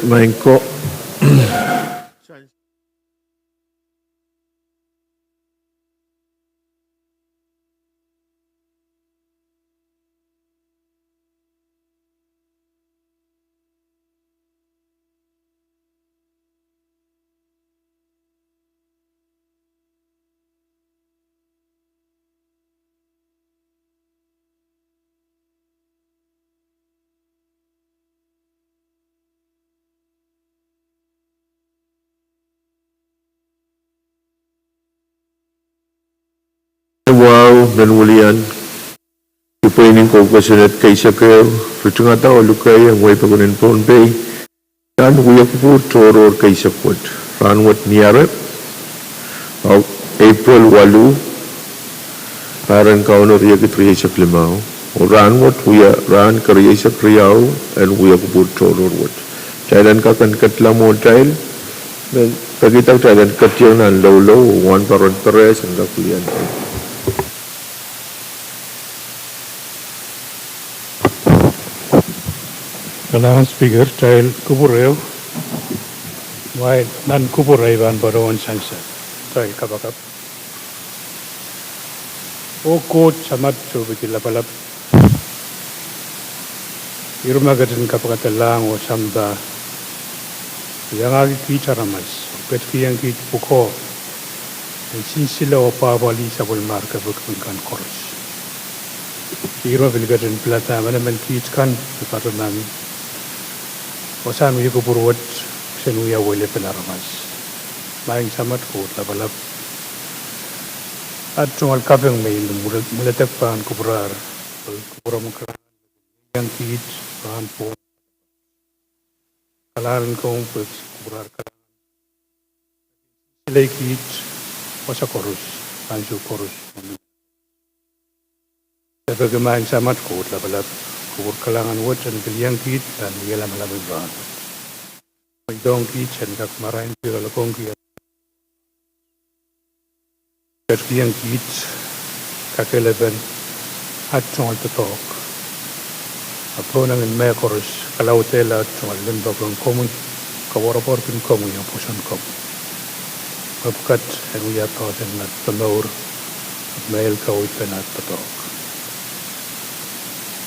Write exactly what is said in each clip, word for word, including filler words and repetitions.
Maing ko. Wahu, men wilian. Ih pwihn en kou kosonned keisek ehu, ritingada oh lukehiong wehi pokon en Pohnpei nan wiekupwur tohrohr keisek wet. Rahnwet Niare, April waluh, pahr en Kauno riekid rieisek limau. Oh rahnwet wia rahn kerieisek riau en wiekupwur tohrohr wet. Kitail en kak en ketla mwohtail, men pekida kitail en ketiong nan loulou, oh wahnpoaron Perez en kak wiliandi. Kalahngan Speaker, kitail kupwur ehu, wain nan kupwur ei pahn patohwan sansal. Kitail kapakap. Oh Koht Samat Sohpeikiong Lapalap, ih me ketin kapikada lahng oh sampah, iangahki kiht aramas, ketikihong kiht pwukoa en sinsile oh pwapwalih sapwellimahr kepikipik kan koaros. Ih me pil ketin pilada emenemen kiht kan me patohwan sang wiekupwur wet, sen wia welipen aramas. Maing Samat Koht Lapalap, at tungoal kaping me I mwuledek pahn kupwurahr, kupwuromw kalahngan, iang kiht pahn pwon. Kalahngan en komwi pwe kupwurahr kalahngan, silehiong kiht wasa koaros, ansou koaros. Peki Maing Samat Koht Lapalap, kupwur kalahngan wet en pil iang kiht pahn wia lamalam en rahn wet. Pweidohng kiht en kak marain pil loalokongki, ketikihong kiht kakelepen at tungoal doadoahk. A Kaun, ih me koaros kalaudehla at tungoal limpoak ong komwi, koapworopworki komwi oh pwoson komwi. Mepwukat en wia poahsoan en at momour, mehla kaweid en at doadoahk.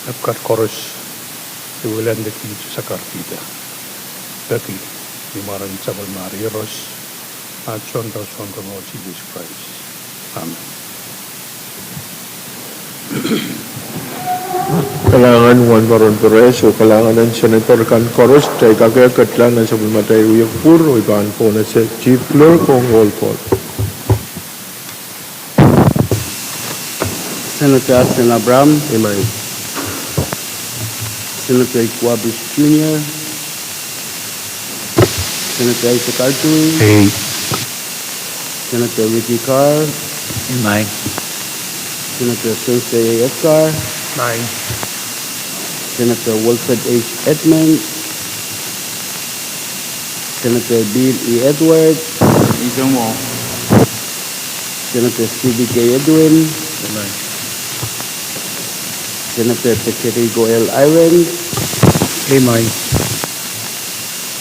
Mepwukat koaros, I wiahla ni kiht sakarkihda. Peki ni mwaren Sapwellimahr Iehros, at Sounkomour, Sounkomour Sises Krais. Amen. Kalahngan Wahnpoaron Perez, oh kalahngan en senator kan koaros, kitail kak ketla nan sapwellimatail wiekupwur, oh I pahn pwon ese Chief Clerk ong roll call. Senator Hudson Abraham. Amen. Senator Ikuwa Bush Junior. Senator Isaac Artui. Aye. Senator Ricky Carl. Amen. Senator Spencer A. Edgar. Aye. Senator Wilfred H. Edmonds. Senator Bill E. Edwards. Aye. Senator Stevie K. Edwin. Amen. Senator Federico L. Irons. Amen.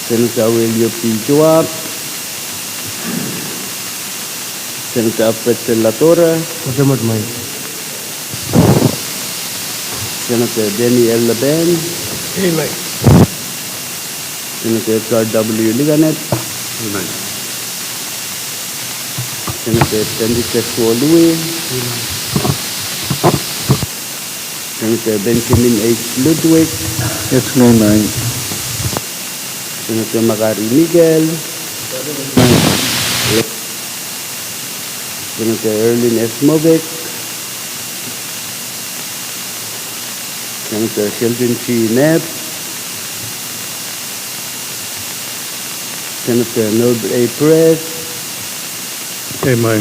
Senator William P. Joab. Senator Alfred Latorre. Amen. Senator Danny L. Laban. Amen. Senator Edgar W. Liganet. Amen. Senator Sandy Joshua Lui. Amen. Senator Benjamin H. Ludwig. Yes, amen. Senator Makari Miguel. Amen. Senator Erlin S. Moffitt. Senator Sheldon G. Knapp. Senator Noble A. Perez. Amen.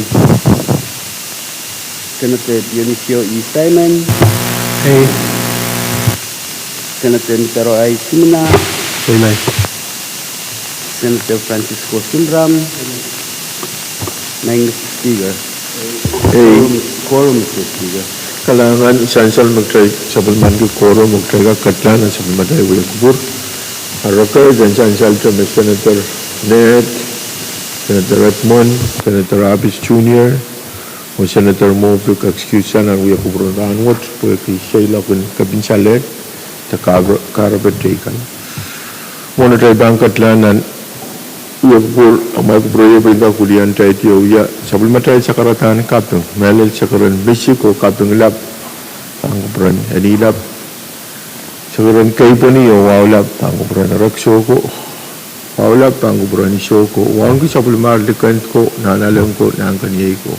Senator Dionisio E. Simon. Aye. Senator Mitaro I. Simina. Amen. Senator Francisco Simram. Amen. Maing Mister Speaker. Aye. Quorum, quorum, Mister Speaker. Kalahngan, sansal me kitail sapwellimanki quorum, me kitail kak ketla nan sapwellimatail wiekupwur. Reked en sansal me Senator Ned, Senator Edmund, Senator Abis Junior, oh Senator Moffitt excuse nan wia kupwuren rahnwet pwehki seiloak en kepin salehd de kahre-, kahrepe teikan. Mwohn atail pahn ketlahng nan wia kupwur, amwail kupwur ehu pil kak wiliandi tiahk wia sapwellimatail sakaradahn kaping, mehlel sakaradahn misik oh kaping lap, pahn kupwuren eni lap, sakaradahn keipweni oh wahu lap, pahn kupwuren erekiso ko, wahu lap, pahn kupwuren iso ko, wauneki sapwellimar liken ko, nahnalek ko, nahnkeniei ko.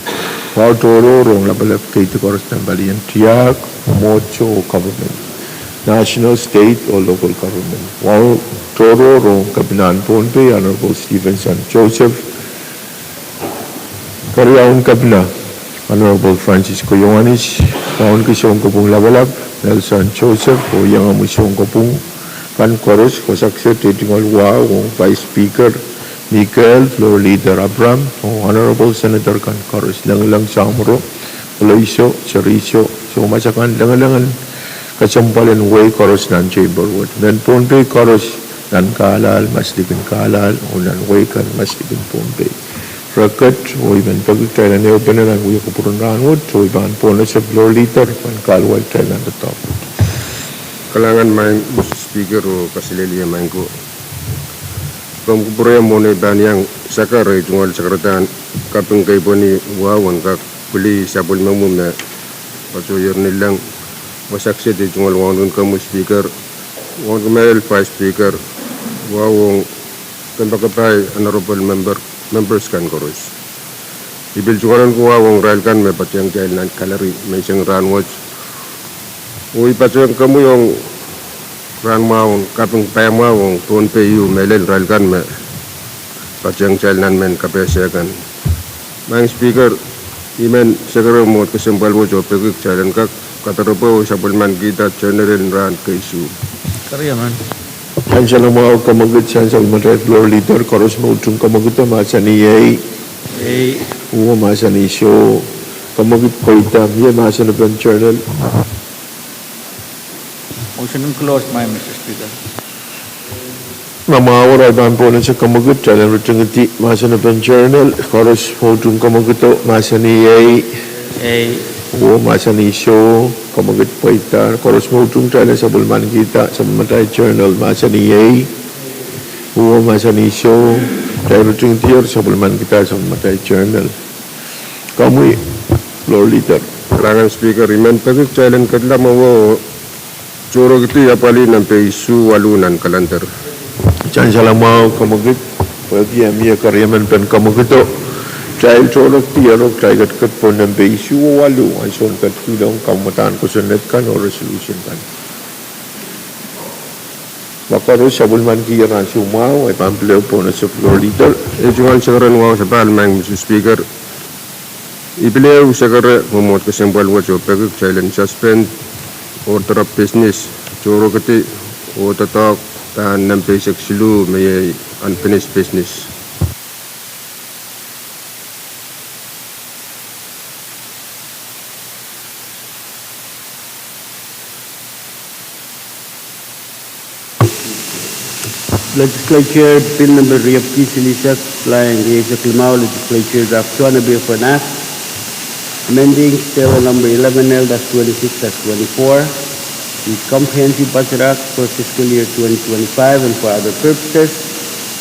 Wahu tohrohr ong lapalap keidi koaros nan palien tiahk, mwomwohdiso oh government, national, state oh local government. Wahu tohrohr ong Kepinahn Pohnpei, Honorable Stevenson Joseph, keriaun Kepina, Honorable Francisco Iohannis, wauneki sounkopwung lapalap, Nelson Joseph, oh iengehmwi sounkopwung kan koaros, wasa kiset ei tungoal wahu ong Vice Speaker Mikael, Floor Leader Abraham, oh Honorable Senator kan koaros, Lengeleng, Samoro, Paloiso, Seriso, Soumas akan, Lengeleng, kesempwal en wehi koaros nan Chamber wet. Mehn Pohnpei koaros nan Carlisle, Maslikin Carlisle, oh nan wehi kan Maslikin Pohnpei. Reked, oh I men peki kitail en ehupene nan wia kupwuren rahnwet, oh I pahn pohnese Floor Leader pahn kahluwa kitail nan doadoahk. Kalahngan maing Mister Speaker oh kaselehlie maing ko. Komw kupwure mwohn ei pahn iang sakar ei tungoal sakaradahn kaping keipweni wahu en kak pwili sapwellimomwi me patohier ni leng. Wasa kiset ei tungoal wauneki komwi Speaker, wauneki mehlel Vice Speaker, wahu ong kempoakepahi honorable member, members kan koaros. I pil tungoal wahu ong irail kan me patehng kitail nan gallery menseng rahnwet. Oh I patehng komwi ong rahn mwahu, kaping paimwahu ong Pohnpei ehu mehlel irail kan me patehng kitail nan mehn kapehse kan. Maing Speaker, I men sekere mwohd kesempwal wet oh peki kitail en kak kadarepwe oh sapwellimanikihda journal en rahn kei isuh. Sansal mwahu, kemwekid, sansal matail Floor Leader, koaros me utung kemwekido mahsanih ei. Uwe mahsanih soh. Kemwekid pweida, mie mahsen en journal. Nan mwahu, irail pahn pohnese kemwekid, kitail en ritingidi mahsen en journal, koaros me utung kemwekido mahsanih ei. Uwe mahsanih soh. Kemwekid pweida, koaros me utung kitail en sapwellimanikihda sapwellimatail journal mahsanih ei. Uwe mahsanih soh. Kitail ritingidier sapwellimanikihda sapwellimatail journal. Komwi Floor Leader. Kalahngan Speaker, I men peki kitail en kedla mwowe tohrohrkidi apwalih nan pei isuh waluh nan kalender. Sansal mwahu, kemwekid, pwehki e mie keriemen pen kemwekido, kitail tohrohrkidi ero kitail ketiket pohn nan pei isuh waluh, ansou en ketikihlong kamwadahn kosonned kan oh resolution kan. Ma koaros sapwellimanikihda ansou mwahu, I pahn pil pohnese Floor Leader. Ei tungoal sekeren wahu sapahl maing Mister Speaker. I pil sekere mwomwohd kesempwal wet oh peki kitail en suspend order of business, tohrohrkidi oh doadoahk pahn nan pei eisek siluh me iei unfinished business. Legislature Bill Number riepwiki silihsek, flying rieisek limau, Legislature Draft Two, an appear for an act amending Serial Number eleven L dash twenty-six dash twenty-four, the Comprehensive Budget Act for fiscal year twenty twenty-five and for other purposes.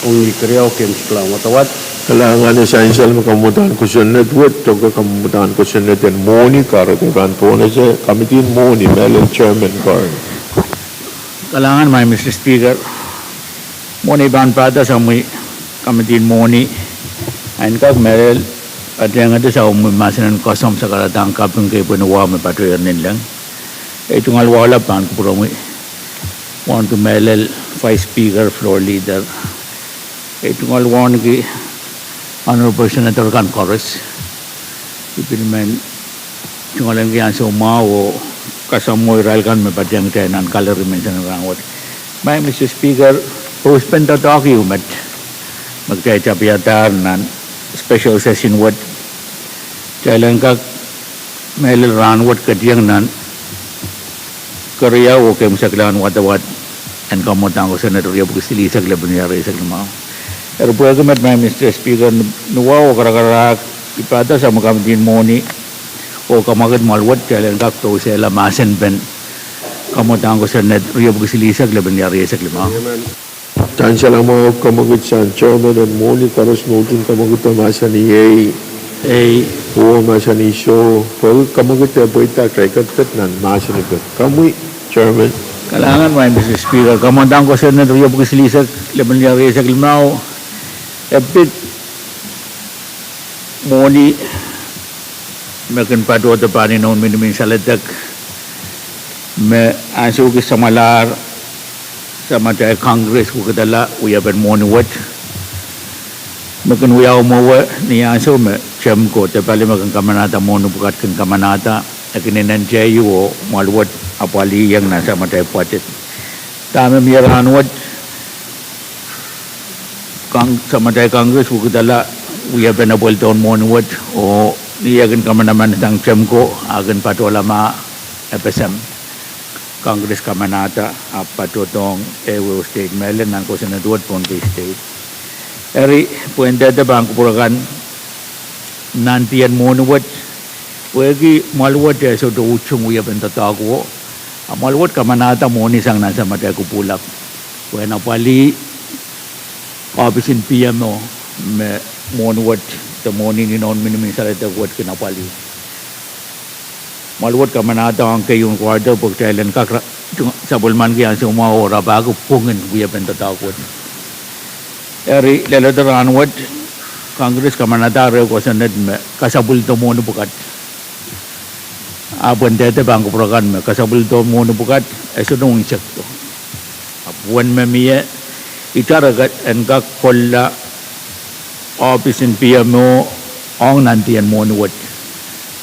Ong ni keriau, ke msikla wadawad. Kalahngan, sansal me kamwadahn kosonned wet, doke kamwadahn kosonned en mwohni, kahrehda pahn pohnese Committee en Mwohni, mehlel Chairman Karen. Kalahngan maing Mister Speaker. Mwohni pahn pahda samwi Committee en Mwohni, en kak mehlel patehngete samwi mahsen en koasoandi sakaradahn kaping keipweni wahu me patohier ni leng. Ei tungoal wahu lap pahn kupwuromwi, wauneki mehlel Vice Speaker, Floor Leader. Ei tungoal wauneki Honorable Senator kan koaros. I pil men tungoalenki ansou mwahu oh kasamwo irail kan me patehng kitail nan gallery menseng rahnwet. Maing Mister Speaker, pwe I pil doadoahk ehu met me kitail tapihadahr nan special session wet, kitail en kak mehlel rahnwet ketieng nan keriau oh ke msikla wadawad. en kamwadang kosonned riepwiki silihsek lepin riehsek limau. Eri pwehki met, Madam Mister Speaker, ni, ni wahu oh karakarahk, I pahda samwa kamidi mwohni oh kamwakid mwahl wet kitail en kak pousehla mahsen pen kamwadang kosonned riepwiki silihsek lepin riehsek limau. Sansal mwahu, kamwakid sang chairman en mwohni koaros me utung kamwakido mahsanih ehi. Ehi. Oh mahsanih soh, pwehki kamwakid e pweida, kitail ketiket nan mahsen ipe. Komwi, chairman. Kalahngan, Madam Mister Speaker, kamwadang kosonned riepwiki silihsek lepin riehsek limau e pid mwohni me kin patohdo pahn inoun minimin saledek me ansou kis samwalahr samatail Congress wekidala wiepen mwohni wet, me kin wiawi mwowe ni ansou me Temko, de pali me kin kamanahda mwohni pwukat, kin kamanahda, e kin inenen tehieu oh mwahl wet apwalihieng nan samatail pwatet. Dahme mie rahnwet, samatail Congress wekidala wiepen apwalihdohn mwohni wet, oh ni eh kin kamanaman sang Temko, a kin patohla ma FSM Congress kamanahda, ahpw patohdohng ehuehu state mehlel nan kosonned wet, Pohnpei State. Eri pwehn dehde pahn kupwur akan nan dien mwohni wet, pwehki mwahl wet e sohte utung wiepen doadoahk wo, a mwahl wet kamanahda mwohni sang nan samatail kupwulap, pwehn apwalih ohpis en PMO me mwohni wet, de mwohni en inoun minimin saledek wet kin apwalih. Mwahl wet kamanahda ong keieun quarter pwe kitail en kak sapwellimaniki ansou mwahu oh rapahki pwungen wiepen doadoahk wet. Eri leledo rahnwet, Congress kamanahda ehu kosonned me kasapwildo mwohni pwukat. Ahpw en dehde pahn kupwur akan me kasapwildo mwohni pwukat e sohte unsekdo. Ahpw uwen me mie, itar en kak kolla ohpis en PMO ong nan dien mwohni wet,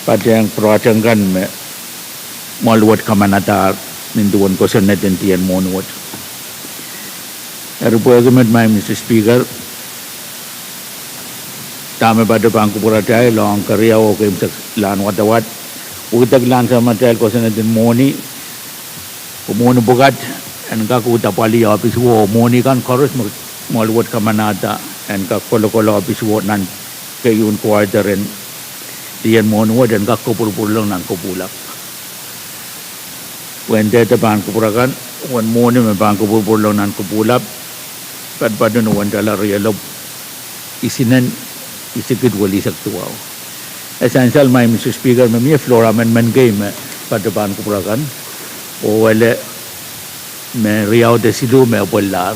patehng project kan me mwahl wet kamanahdahr nin duwen kosonned en dien mwohni wet. Eri pwehki met, Madam Mister Speaker, dahme patohdo pahn kupwuratail ong keriau oh keimwseklahn wadawad, wekidekilahn samatail kosonned en mwohni, pwe mwohni pwukat en kak uhd apwalih ohpis wo, oh mwohni kan koaros me mwahl wet kamanahda en kak kolokol ohpis wo nan keieun quarter en dien mwohni wet en kak kopwurupwurlong nan kupwulap. Pwehn dehde pahn kupwur akan, uwen mwohni me pahn kopwurupwurlong nan kupwulap, padapadahn uwen dahla rielopw isinen isikid welihsek duwau. E sansal, Madam Mister Speaker, me mie floor amendment kei me patohdo pahn kupwur akan, oh ele me riau de siluh me pwellahr,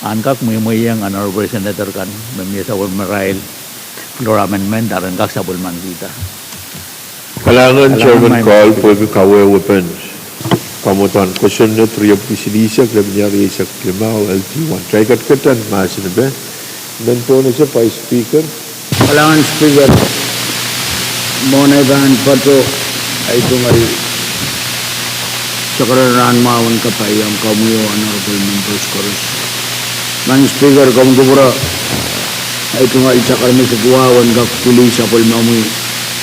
ahn kak mwehmweiong Honorable Senator kan me mie sapwellimarail floor amendment, a ren kak sapwellimanikihda. Kalahngan, Chairman Carl, pwehki kawehwepen kamwadang kosonned riepwiki silihsek lepin riehsek limau, L T one. Kitail ketiket en mahsen ipe. Mehn Pohnese, Vice Speaker. Kalahngan Speaker, mwohn ei pahn patohdo, ei tungoal sakarail rahnmwahu en kapai ong komwi oh Honorable Members koaros. Madam Speaker, komw kupwure, ei tungoal sakarail mehkot wahu en kak pwilih sapwellimomwi,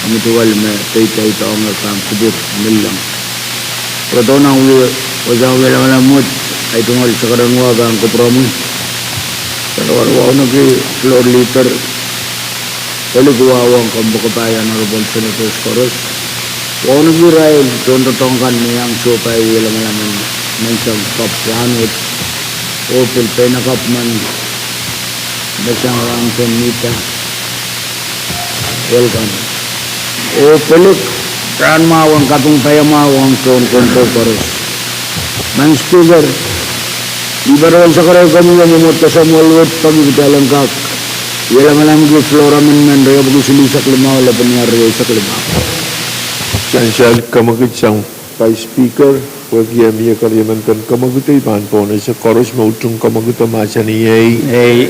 komw tungoal me peidahte ong er pahn kupwur lellong. Pwurodo nan wia, wasa wialamalam wet, ei tungoal sakarail wahu pahn kupwuromwi. Sakarail wauneki floor leader, pwelik wahu ong kompoakepahi Honorable Senators koaros. Wauneki irail tohndoadoahk kan me iang sohpai wialamalam en menseng kapw rahnwet, oh pil peinakapw men me sang rahn pen mihda. Welcome. Oh pwelik rahnmwahu en kaping paiamwahu ong tohn Pohnpei koaros. Madam Speaker, I patohwan sakarail komwi oh mwomwohd kesemwpwal wet pwehki kitail en kak wialamalamki floor amendment riepwiki silihsek limau lepin riehsek limau. Sansal, kamwekid sang Vice Speaker, pwehki e mie keriemen pen kamwekido, I pahn pohnese koaros me utung kamwekido mahsanih ehi. Ehi.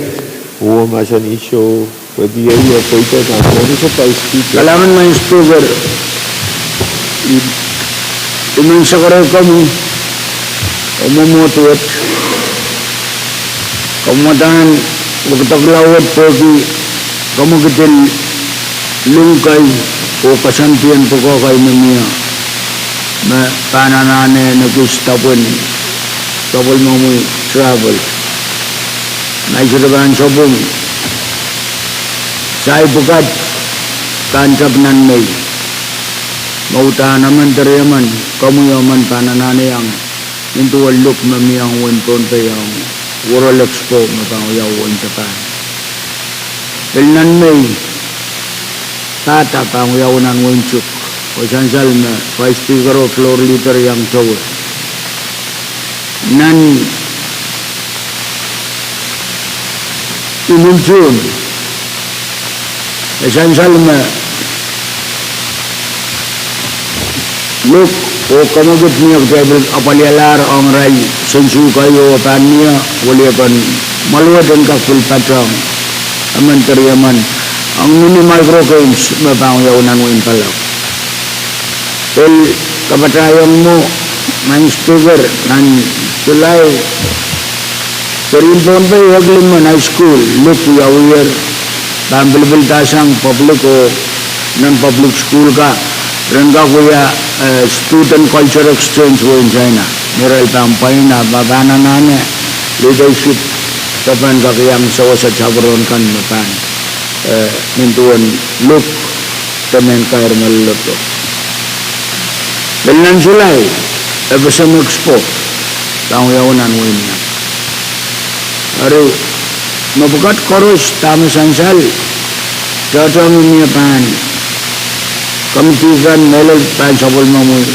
Oh mahsanih soh. Pwehki ehi, e pweida, I pahn pohnese Vice Speaker. Kalahngan Madam Speaker, I, I men sakarail komwi oh mwomwohd wet, kamwadang wekidekla wet pwehki kamwekid en lung kei oh koasoandi en pwukoa kei me mie, me pahn anahne ekis dapwen Sapwellimomwi travel. Ma I sohte pahn sapwung, sai pwukat pahn tep nan Mei. Me udahn emen deriemen, komwi emen pahn anahne iang, nin duwen Luk me mie ong wehin Pohnpei ong World Expo me pahn wiawi wehin Japan. Pil nan Mei, pahda pahn wiawi nan wehin Chuuk. Oh sansal me Vice Speaker oh Floor Leader iang towe. Nan imwin June, e sansal me Luk oh kemwekid mie kitail pil apwalialahr ong irail sensuwed keieu pahn mie, weliepen Mwaluwet en kak pil patohng emen deriemen ong mini Micro Games me pahn wiawi nan wehin Palau. Pil kapatahiong mwo, Maing Speaker, nan July, serien Pohnpei Eklihmwo High School, Luk wiawier, pahn pilipilda sang public oh non-public school ka, ren kak wia, eh, student culture exchange wehin China. Ni irail pahn pwain, ah ma pahn anahne leadership, se pahn kak iang sewese sapwuron kan me pahn, eh, nin duwen Luk de mehn kair me lolodo. Pil nan July, FSM Expo pahn wiawi nan wehin Mia. Eri, mepwukat koaros dahme sansal, tohtohng mie pahn committee kan mehlel pahn sapwellimomwi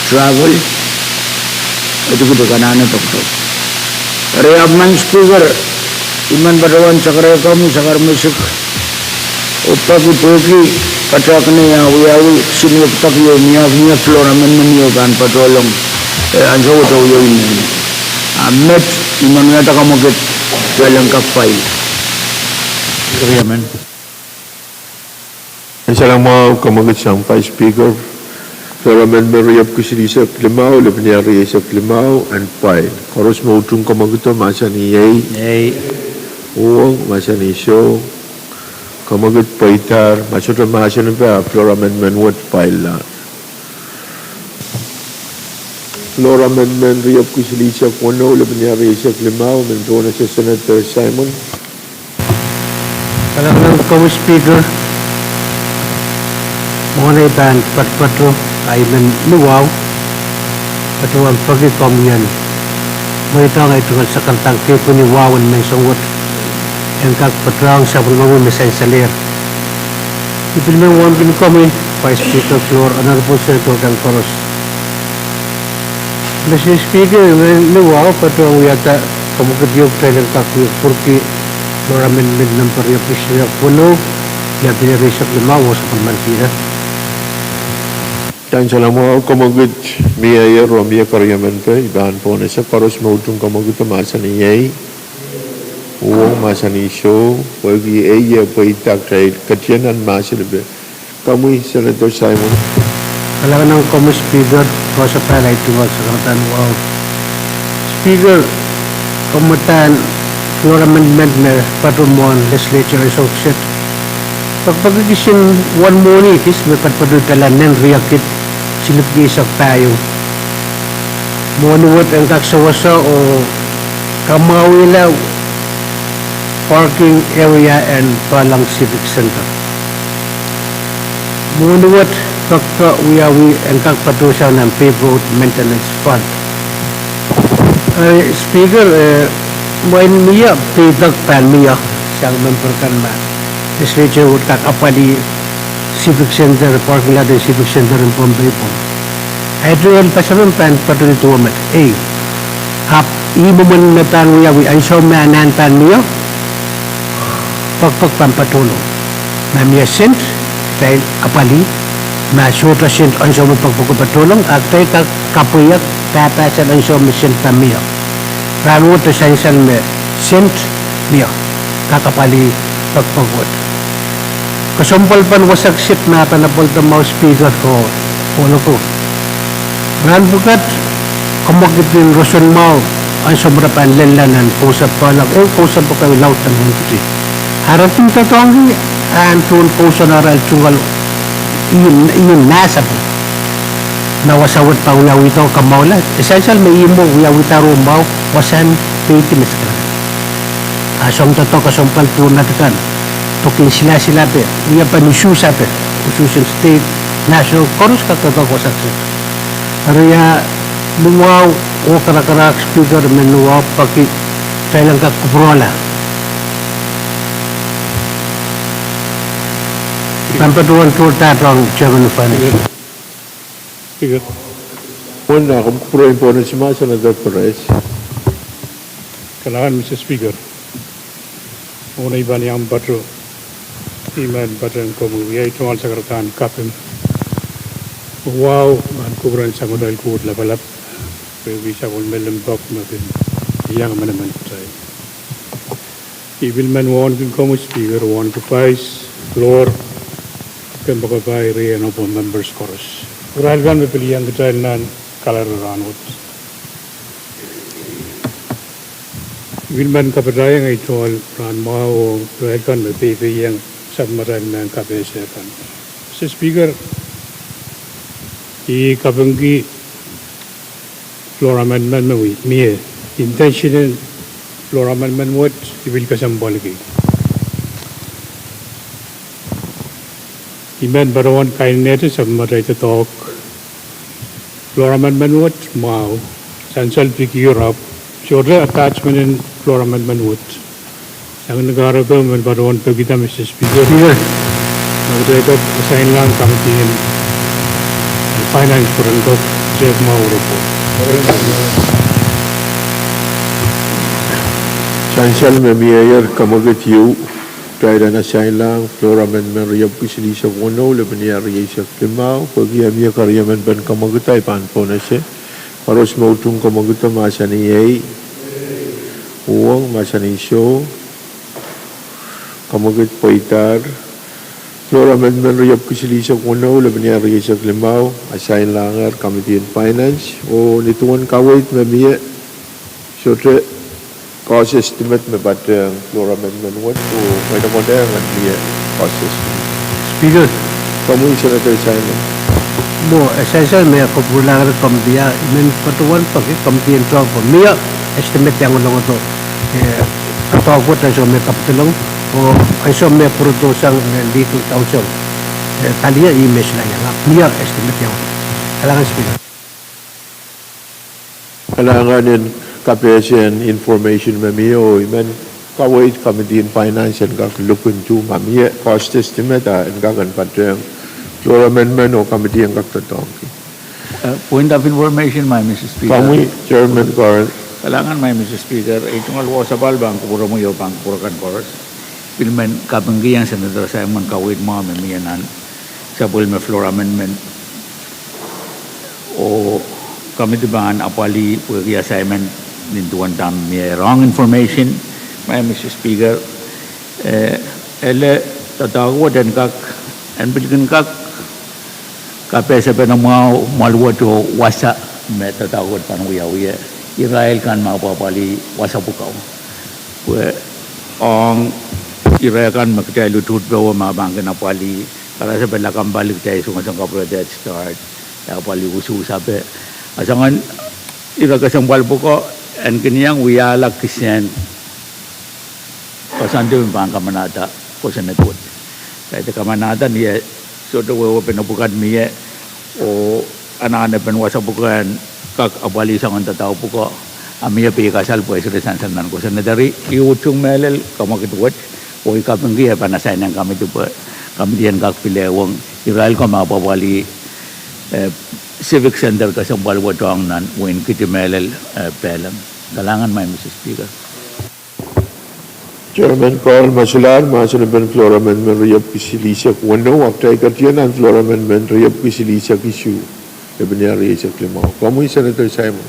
travel, e tikitik anahne tokutok. Eri ahpw Maing Speaker, I men patohwan sakarada komwi, sakar mesik, oh peki pwehki padahk en wiawi, sinuwek dake ieu mie, mie floor amendment ieu pahn patohlong, eh, ansou wet oh ieu inenen. Ah met, I men wiahda kemwekid, kitail en kak file. Ansou mwahu kemwekid sang Vice Speaker, floor amendment riepwiki silihsek limau, lepenia rieisek limau, en file. Koaros me utung kemwekido mahsanih iei. Iei. Uhwong mahsanih soh. Kemwekid pweidahr, ma sohte mahsen epah, floor amendment wet file-la. Floor amendment riepwiki silihsek weneu, lepenia rieisek limau, men pwonese Senator Simon. Kalahngan komwi Speaker, mwohn ei pahn patopato, I men ni wahu, patohwan peki komwi en mweidohng ei tungoal sakaradahn kepwini wahu en menseng wet, en kak patohng sapwellimomwi me sansalehr. I pil men wauneki komwi, Vice Speaker, floor, Honorable Senator kan koaros. Mr Speaker, I men ni wahu patohwan wiahda kemwekid ieu kitail en kak wia pwurki floor amendment number riepwiki silihsek weneu, lepenia rieisek limau, oh sapwellimanikihda. Ansou mwahu kemwekid mieier oh mie keriemen pei, I pahn pwonese koaros me utung kemwekido mahsanih iei. Uhwong mahsanih soh, pwehki ei ie pweida kitail ketien nan mahsen epah. Komwi Senator Simon. Kalahngan komwi Speaker, koasoia ei tungoal sakaradahn wahu. Speaker, komwi udahn floor amendment me patohwan mwohn legislature ansou kiset, pekipeki kisin wen mwohni kis me patopato dahla nen riekid silipwiki eisek pahieu. Mwohni wet en kak sewese oh kamwahwihla parking area en Palang Civic Center. Mwohni wet pekipek wiawi en kak patohsang nan paved road maintenance fund. Eh, Speaker, eh, mwein mie peidak pahn mie sang memper kan ma legislature wet kak apwalih Civic Center, parking lot en Civic Center en Pohnpei pwon. Ahi tungoal pasamen pahn patohdi duwe met. Ei, ahpw ih mwomwen me pahn wiawi ansou me anahn pahn mie, pekipek pahn patohlong. Ma mie sent, kitail apwalih. Ma sohte sent ansou me pekipek patohlong, a kitail kak kapwaiada pahpahsan ansou me sent pahn mie. Rahnwet e sansal me sent mie, kak apwalih pekipek wet. Kesempwal pahn wasa kiset me pahn apwalihda mwahu Speaker oh, oh loko. Rahn pwukat, kemwekid en roson mwahu, ansou me re pahn lella nan kousoan Palang, oh kousoan pwukat laud nan Unukiti. A re kin doadoahngki ahn tohn kousoan arail tungoal, ih, ih mahsanih. Ma wasa wet pahn wiawihdo kamwahula, e sansal me ihmwo wiawihdahr oh mwahu, wasahn peidi me se kak. A soang doadoahk kesempwal pwurehng atekan, pwe kin silasilape, wiepen usuhs ape, usuhs en state, national, koaros kak doadoahk wasa kiset. Eri ia, luwau, oh karakarahk Speaker, me luwau peki, kitail en kak kupwurehla. Pahn patohwan tohr daht ong Chairman Finance. Speaker. Mwohn ah komw kupwuren pohnese ma Senator Perez. Kalahngan Mister Speaker. Mwohn ei pahn iang patoh, I men patehng komwi wia ei tungoal sakaradahn kaping. Wahu, I men kupwuren sang atail Koht Lapalap, pwehki sapwellime limpoak me kin iang emenemen kitail. I pil men wauneki komwi Speaker, wauneki Vice, floor, kempoakepahi, riei en open members koaros. Irail kan me pil iang kitail nan kalaro rahnwet. I pil men kapatahieng ei tungoal rahn mwahu ong irail kan me peipeiong sapwellimatail mehn kapehse kan. Mister Speaker, I kapingki floor amendment me mie. Intention en floor amendment wet I pil kesempwalki. I men patohwan kainenehte sapwellimatail doadoahk. Floor amendment wet mwahu, sansal pwihk Europe, sohte attachment en floor amendment wet. Sang ni kahrehko I men patohwan pekihda Mister Speaker. Speaker. Ma kitail kak assign-lahng committee en Finance pwehn kak take mwahu report. Sansal me mieier kamwekid ieu, kitail en assign-lahng floor amendment riepwiki silihsek weneu, lepin riekid rieisek limau, pwehki e mie keriemen pen kamwekid ahi pahn pohnese. Koaros me utung kamwekid mahsanih ei. Uhwong mahsanih soh. Kamwekid pweidahr. Floor amendment riepwiki silihsek weneu, lepin riekid rieisek limau, assign-lahngehr committee en Finance, oh nin duwen kaweid me mie, sohte cost estimate me patehng floor amendment wet, oh mwein e konehng en mie cost estimate. Speaker. Komwi Senator Simon. Mwo, e sansal me kupwurlahng committee, I men patohwan peki committee en tohto, mie estimate iang olongodo, eh, doadoahk wet ansou me kapidolong, oh ansou me pwurodo sang, eh, legal counsel, eh, kalia ih me solahr iang, ahpw mie estimate iang. Kalahngan Speaker. Kalahngan en kapehse en information me mie oh I men kaweid committee en Finance en kak look into ma mie cost estimate a en kak en patehng floor amendment oh committee en kak doadoahngki. Uh, point of information, my Mister Speaker. Komwi, Chairman Carl. Kalahngan, my Mister Speaker, ei tungoal wasapahl pahn kupwuromwi oh pahn kupwur akan koaros. Pil men kapingkihong Senator Simon kaweid mwahu me mie nan sapwellime floor amendment. Oh committee pahn apwalih pwehki assignment nin duwen dahme mie. Wrong information, my Mister Speaker. Eh, ele doadoahk wet en kak, en pil kin kak kapehsepen mwahu, mwahl wet oh wasa me doadoahk wet pahn wiawi. Irail kan me apwapwalih wasa pwukoa. Pwe ong irail kan me kitail utuht pohn wasa me pahn kin apwalih, karasepe lakapw pali kitail songosong kapwurehda Head Start, apwalih usuhs ape. A soangen ire kesempwal pwukoa, en kin iang wiahla kisehn koasoandi me pahn kamanahda kosonned wet. Kaidehn kamanahda ni eh sohte wehwehpen pwukat mie, oh anahnepen wasa pwukoa en kak apwalih soangen doadoahk pwukoa, a mie peikasal pwe seri sansal nan kosonned. Eri I utung mehlel kamwekid wet, oh I kapingki eh pahn assign-ehng committee pwe committee en kak pil ehuong irail kan me apwapwalih, eh, Civic Center kesempwal wet ong nan wehin Kiti mehlel, eh, Peleng. Kalahngan, my Mister Speaker. Chairman Carl, ma solahr mahsen en floor amendment riepwiki silihsek weneu, ahpw kitail ketiket nan floor amendment riepwiki silihsek isuh, lepin rieisek limau. Komwi Senator Simon.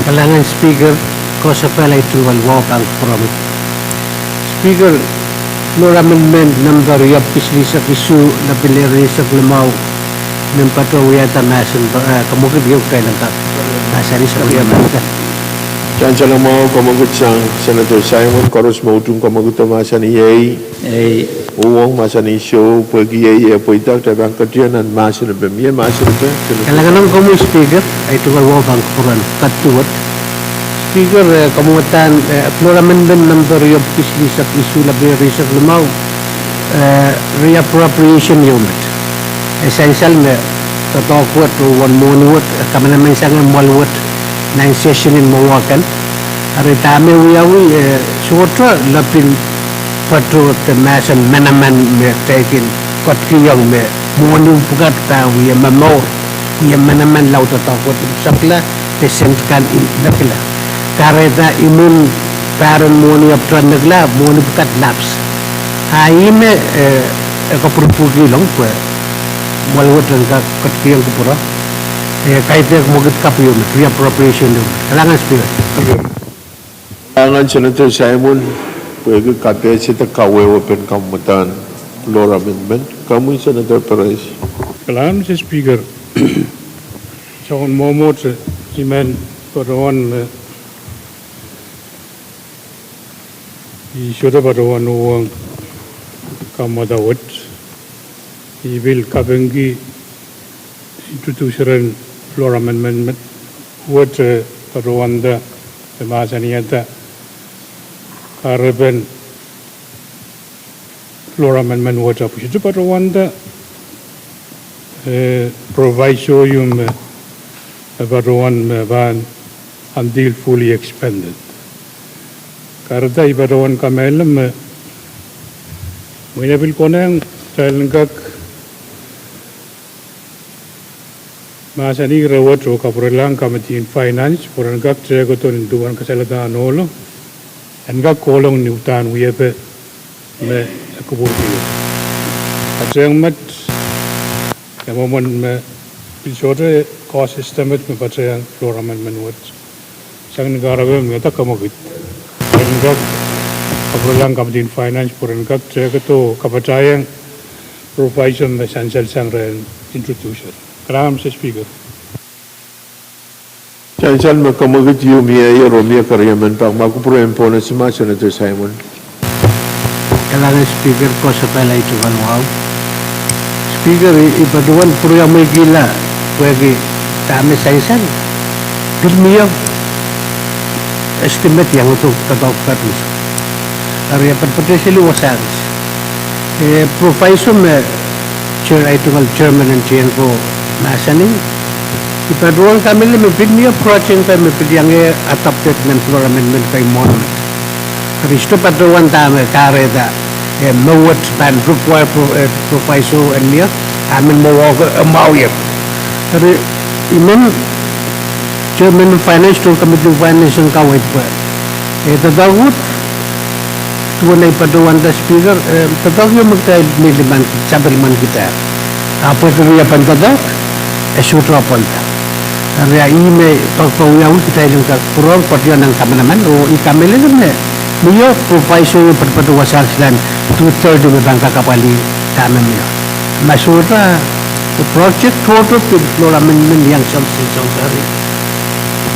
Kalahngan Speaker, koasoapahl ei tungoal wahu pahn kupwuromwi. Speaker, floor amendment number riepwiki silihsek isuh, lepin rieisek limau, men patohwan wiahda mahsen, eh, kamwekid ieu kitail en kak mahsanih sapwellime. Sansal mwahu kamwekid sang Senator Simon, koaros me utung kamwekid mahsanih ei. Ei. Uhwong mahsanih soh pwehki iei e pweida kitail pahn ketido nan mahsen epe. Mie mahsen epe? Kalahngan ong komwi Speaker, ei tungoal wahu pahn kupwuren ketido wet. Speaker, eh, kamwadang, eh, floor amendment number riepwiki silihsek isuh, lapalap rieisek limau, eh, reappropriation ieu met. E sansal me doadoahk wet oh uwen mwohni wet, eh, kamanaman sang mwoahl wet nan session en mwowe kan. Eri dahme wiawi, eh, sohte lepin patohwan de mahsen manaman me kitail kin ketikihong me mwohni pwukat pahn wie momour, wie manaman lao doadoahk wet imwisekla, de sent kan imwekla. Kahrehda imwin pahr en mwohni ahpwtehn imwekla, mwohni pwukat lapse. A ih me, eh, e kapwurpwurkihong pwe mwoahl wet en kak ketikihong kupwure, eh, kaidehk mwekid kapw ieu met, reappropriation ieu met. Kalahngan Speaker. Kalahngan Senator Simon, pwehki kapehse de kawehwepen kamwadang floor amendment. Komwi Senator Perez. Kalahngan Mister Speaker. Soangen mwomwohdiso, I men patohwan me I sohte patohwan uhwong kamwadang wet. I pil kapingki introducer en floor amendment wet, eh, patohwanda, eh, mahsanihada kahrepen floor amendment wet, ahpw I sohte patohwanda, eh, proviso ieu me, eh, patohwan me pahn until fully expended. Kahrehda I patohwan kamehlele me mwein e pil konehng kitail en kak mahsanih rewet oh kapwurelahng Committee en Finance pwe ren kak tehkehdo nin duwen kasalehda ohlo en kak kohlong ni uhdahn wiepe me kupwurki. Patehng met, e mwomwen me pil sohte cost estimate me patehng floor amendment wet. Sang ni kahrepe me dah kamwekid, ren kak kapwurelahng Committee en Finance pwe ren kak tehkehdo kapatahieng proviso me sansal sang rehn introducer. Kalahngan Mister Speaker. Sansal me kamwekid ieu mieier oh mie keriemen pak, ma kupwure en pohnese ma Senator Simon. Kalahngan Speaker, koasoapahl ei tungoal wahu. Speaker, I, I patohwan pwuriamweikihla pwehki dahme sansal, pil mie estimate iang uhdo doadoahk pwukat. Eri e patpatehseli wasa kis, eh, proviso me Chair, ei tungoal Chairman en Tiahk ko mahsanih, I patohwan kamehlele me pil mie project kan me pil iang adopted nan floor amendment kei mwohn met. Eri I sohte patohwan dahme kahrehda, eh, me wet pahn require pro-, eh, proviso en mie, a men mwowe, eh, mwahu ie. Eri I men Chairman Finance, tohn Committee en Finance en kaweid pwe, eh, doadoahk wet, duwen ei patohwanda Speaker, eh, doadoahk ieu me kitail mih liman, sapwellimen kitail. Ahpw pwehki riepen doadoahk, e sohte apwalda. Eri a ih me patohwan wiawi kitail en kak pwurehng patohwan nan kamanaman, oh I kamehlele me mie proviso ieu patopato wasa kis nan two thirty me pahn kak apwalih dahme mie. Ma sohte, project tohto pil floor amendment iang sohte, sohte, eri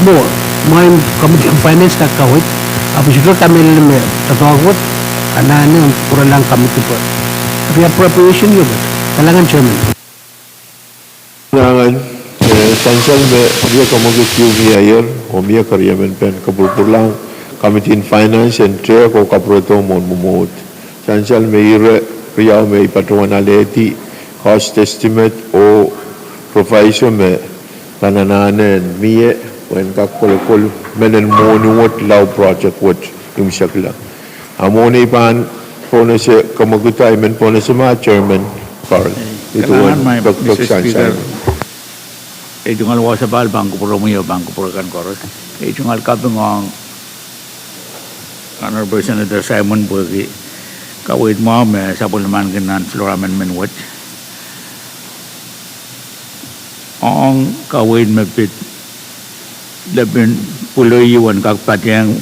mwo, mwein Committee en Finance kak kaweid, ahpw I sohte kamehlele me doadoahk wet, anahne pwurelahng committee pwe reappropriation ieu met. Kalahngan Chairman. Kalahngan, eh, sansal me ire kamwekid ieu mieier oh mie keriemen pahn kapwurpwurlahng Committee en Finance en tehk oh kapwuredo mwohn mwomwohd. Sansal me ire riau me I patohwan alehdi, cost estimate oh proviso me pahn anahne en mie pwe en kak kolokol mehn en mwohni wet lao project wet imwisekla. A mwohn ei pahn pohnese kamwekid, I men pohnese ma Chairman Carl. Kalahngan Mister Speaker. Ei tungoal wasapahl pahn kupwuromwi oh pahn kupwure kan koaros. Ei tungoal kaping ong Honorable Senator Simon pwehki kaweid mwahu me sapwellimaniki nan floor amendment wet. Ong kaweid me pid lepin pwuloi wen kak patehng,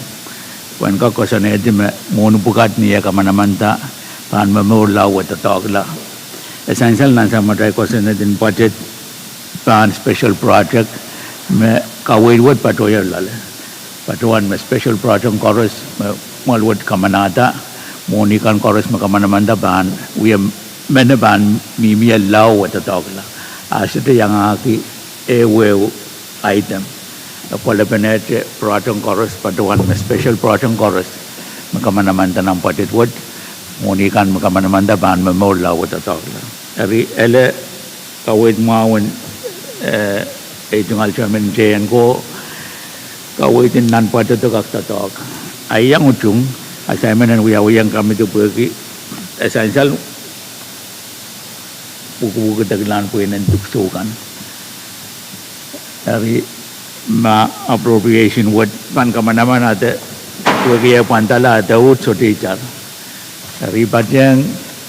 wen kak koasoanehdi me mwohni pwukat ni eh kamanamanda pahn momour lao wet doadoahkla. E sansal nan samatail koasoanehdi en budget pahn special project me kaweid wet patohwan loale. Patohwan me special project koaros me mwoahl wet kamanada Mwohni kan koaros me kamanamanda pahn wia, mehn pahn mihmi lao doadoahkla. A sohte iangahki ehu ehu item. E pwelepenehte project koaros, patohwan me special project koaros me kamanamanda nan budget wet, mwohni kan me kamanamanda pahn momour lao doadoahkla. Eri ele kaweid mwahu en, eh, ei tungoal chairman J N ko, kaweid en nan budget kak doadoahk. A iang utung, assignment en wiawiong committee pwehki, eh, sansal pwuhk, pwuhk de kilang pwehn en dipwisou kan. Eri ma appropriation wet pahn kamanamanada, pwehki e pwandala de uhd sohte itar. Eri patehng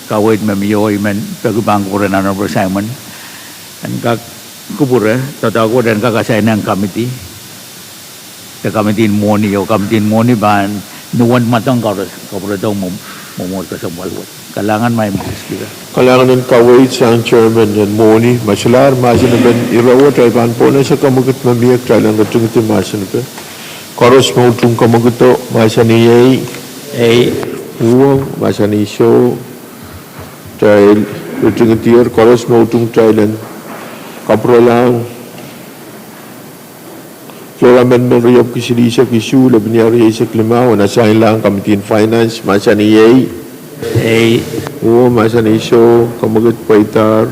kaweid me mie oh I men peki pahn kupwuren Honorable Simon en kak kupwure, doadoahk wet en kak assign ong committee, de committee en mwohni, oh committee en mwohni pahn nuwen mwadong koaros, kapwuredo mwo, mwomour kesempwal wet. Kalahngan, Madam Speaker. Kalahngan en kaweid sang chairman en mwohni, ma solahr mahsen emen ire wet, I pahn pwonese kamwekid me mie kitail en ritingidi mahsen epe. Koaros me utung kamwekido, mahsanih ei. Ei. Uhwong, mahsanih soh. Kitail ritingidier, koaros me utung kitail en kapwurelahng floor amendment riepwiki silihsek isuh, lepin ieu rieisek limau, en assign lahng committee en finance, mahsanih ei. Ei. Uhwong, mahsanih soh, kamwekid pweidahr,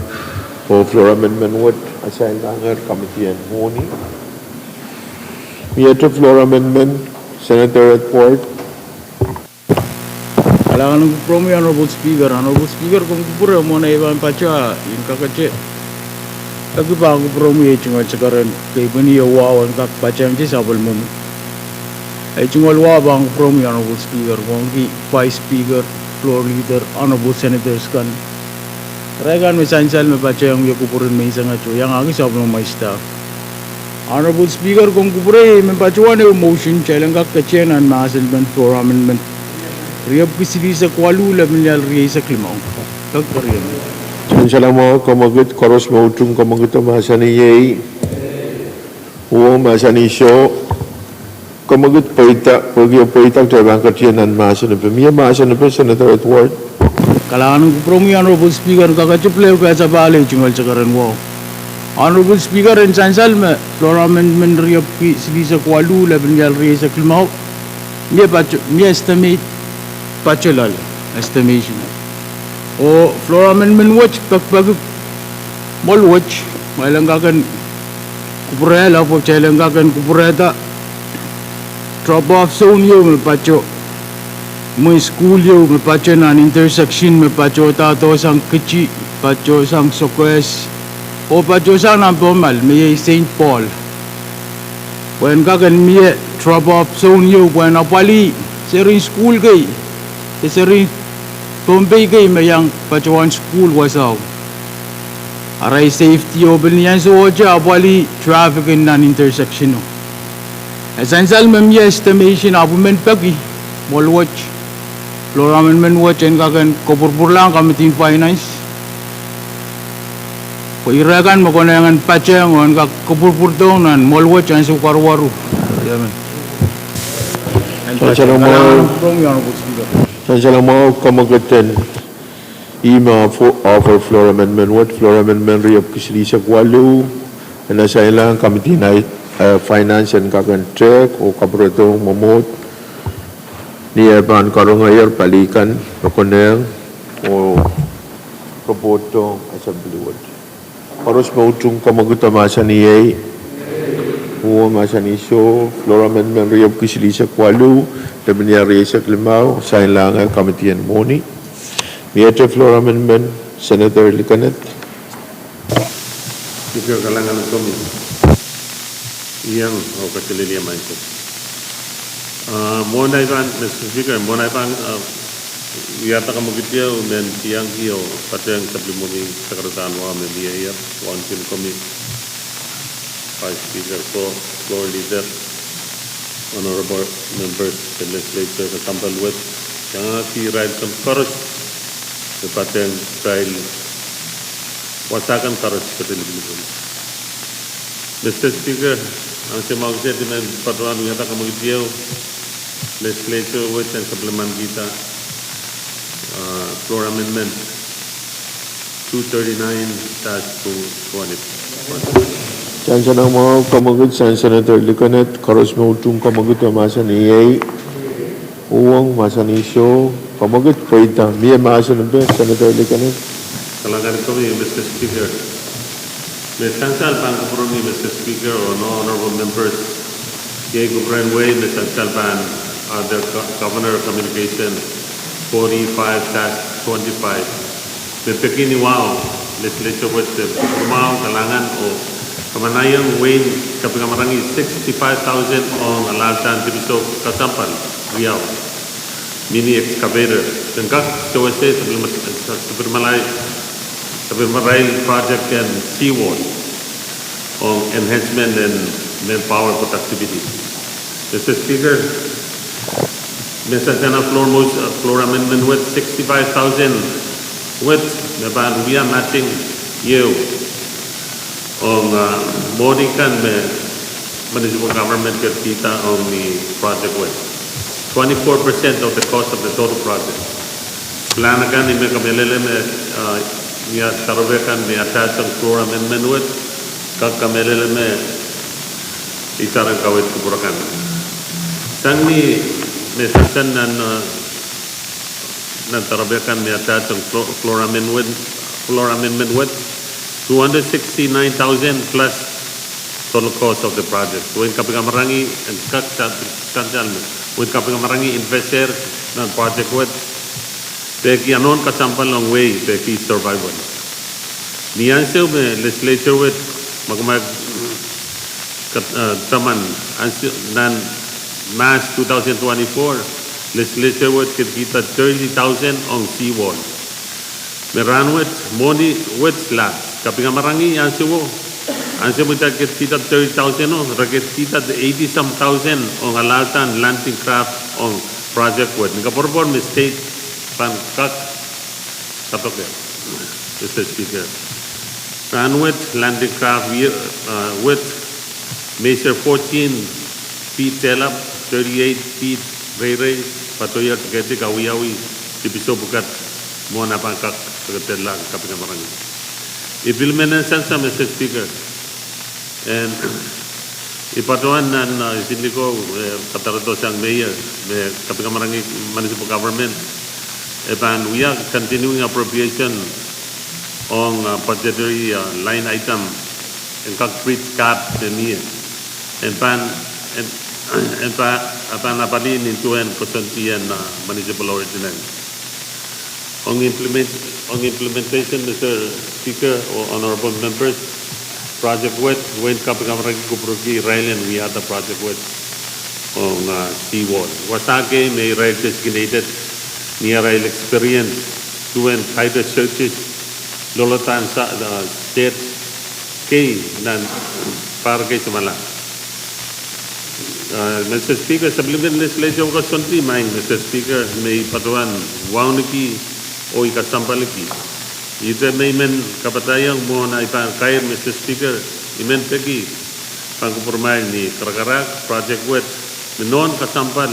oh floor amendment wet assign lahngehr committee en mwohni. Miehte floor amendment, Senator Edward. Kalahngan en kupwuromwi, Honorable Speaker. Honorable Speaker, komw kupwure, mwohn ei pahn patohwan kakete, e ki pahn kupwuromwi ei tungoal sekeren keipweni oh wahu en kak patehngte sapwellimomwi. Ei tungoal wahu pahn kupwuromwi, Honorable Speaker, komwi, Vice Speaker, Floor Leader, Honorable Senators kan, irail kan me sansal me patehng wia kupwuren menseng wet oh iangahki sapwellimomwi staff. Honorable Speaker, komw kupwure, I men patohwan ehu motion, kitail en kak ketien nan mahsen emen floor amendment riepwiki silihsek waluh, lepin ieu rieisek limau. Kak kerieng. Sansal mwahu, kamwekid, koaros me utung kamwekido, mahsanih ei. Uhwong, mahsanih soh. Kamwekid pweida, pwehki e pweida, kitail pahn ketien nan mahsen epe. Mie mahsen epe, Senator Edward. Kalahngan en kupwuromwi, Honorable Speaker, en kakete pil ehu kasapahl ei tungoal sekeren wahu. Honorable Speaker, en sansal me floor amendment riepwiki silihsek waluh, lepin ieu rieisek limau, mie pato, mie estimate, pato loale, estimation. Oh floor amendment wet pekipeki mwohl wet, ma I len kak en kupwurehla, pwe kitail en kak en kupwurehda drop off zone ieu me pato, mwein sukuhl ieu me pato nan intersection me patohda doh sang Kiti, patohsang Sokehs, oh patohsang nan Pohnmal me iei Saint Paul, pwe en kak en mie drop off zone ieu pwe en apwalih serien sukuhl kei, de serien Pohnpei kei me iang patohwan sukuhl wasao. Arail safety oh pil ni ansowohte apwalih traffic en nan intersection o. E sansal me mie estimation, ahpw I men peki mwohl wet, floor amendment wet en kak en kapwurpwurlahng committee en finance, pwe irail kan me konehng en patehng oh en kak kapwurpwurdohng nan mwohl wet ansou karuwaru. Sansal mwahu, kamwekid en ihmw offer floor amendment wet, floor amendment riepwiki silihsek waluh, en assign lahng committee en finance en kak en tehk oh kapwuredohng mwomwohd ni eh pahn karongehier pali kan me konehng oh report dohng assembly wet. Koaros me utung kamwekido mahsanih ei. Uhwong, mahsanih soh. Floor amendment riepwiki silihsek waluh, lepin ieu rieisek limau, assign lahngehr committee en mwohni. Miehte floor amendment, Senator Likeneth. Speaker, kalahngan en komwi. Iang oh kaselehlie maing ko. Ah, mwohn ei pahn, Mister Speaker, mwohn ei pahn, ah, wiahda kamwekid ieu, I men iangahki oh patehng sapwellimomwi sakaradahn wahu me mieier, wauneki komwi, Vice Speaker ko, Floor Leader, Honorable Members, de Legislature, de sampah wet, iangahki irail kan koaros me patehng irail wasa kan koaros, pete lipilipil. Mister Speaker, ahnsou me I men patohwan wiahda kamwekid ieu, Legislature wet en sapwellimanikihda Uh, floor amendment two thirty-nine dash two twenty. Sansal mwahu, kamwekid sang Senator Likoned, koaros me utung kamwekid oh mahsanih iei, uhwong mahsanih soh, kamwekid pweida. Mie mahsen en Senator Likoned. Kalahngan komwi, Mister Speaker. Me sansal pahn kupwuromwi, Mister Speaker, oh honorable members, iei kupwuren wehi me sansal pahn, uh, the go-, Governor Communication forty-five dash twenty-five. Me peki ni wahu, Legislature wet, eh, kupwurmwahu, kalahngan oh kamanahiong wehin Kapingamarangi sixty-five thousand ong alahldahr dipwisou kasampwal riau, mini excavator, en kak sewese sapwellime-, sapwellimarail, sapwellimarail project en seawall ong enhancement en manpower productivity. Mister Speaker, me sansal floor mos-, uh, floor amendment wet sixty-five thousand wet me pahn wia matching ieu ong, uh, mwohni kan me municipal government ketikihda ong ni project wet. Twenty-four percent of the cost of the total project. Plan akan, ih me kamehlele me, uh, ia doaropwe kan me attach ong floor amendment wet, kak kamehlele me ih soangen kaweid kupwur akan. Sang ni me sansal nan, uh, nan doaropwe kan me attach ong floor, floor amendment, floor amendment wet, two hundred sixty-nine thousand plus total cost of the project. Wehin Kapingamarangi en kak sa-, sansal me wehin Kapingamarangi invest nan project wet, peki anahn kasampwal ong wehi, peki survival. Ni ansou me Legislature wet, ma kumwail kat-, uh, taman, ansou nan March two thousand twenty-four, Legislature wet ketikihda thirty thousand ong seawall. Me rahnwet, mwohni wet lahs, Kapingamarangi ansou, ansou me kitail ketikihda thirty thousand o, re ketikihda eighty some thousand ong alahldahr landing craft ong project wet. Ni koapworopwor me state pahn kak kadoke, Mister Speaker. Rahnwet landing craft wia, uh, wet measure fourteen feet tehlap, thirty-eight feet reirei, patohwan ketik awiawi dipwisou pwukat mwohn ah pahn kak pekederla Kapingamarangi. I pil men en sansal, Mister Speaker. En I patohwan nan, uh, isihniko, eh, kadarodo sang Mayor, me Kapingamarangi Municipal Government e pahn wia continuing appropriation ong, uh, budgetary, uh, line item en kak bridge gap me mie. En pahn, en, en pa-, pahn apali nin duwen koasoandi en, uh, municipal ordinance. Ong implement-, ong implementation, Mister Speaker, oh honorable members, project wet, wehin Kapingamarangi kupwurki irail en wiahda project wet ong, uh, seawall. Wasa kei me irail designated ni arail experience duwen hydro searches, loalatail sa-, uh, state kei nan pahr kei samwala. Uh, Mister Speaker, Supplementary Legislation koasoandi maing, Mister Speaker, me I patohwan wauneki oh I kasampwaliki. Ihte me I men kapatahiong mwohn ahi pahn kair, Mister Speaker, I men peki pahn kupwurmwail ni karakarahk project wet me nohn kasampwal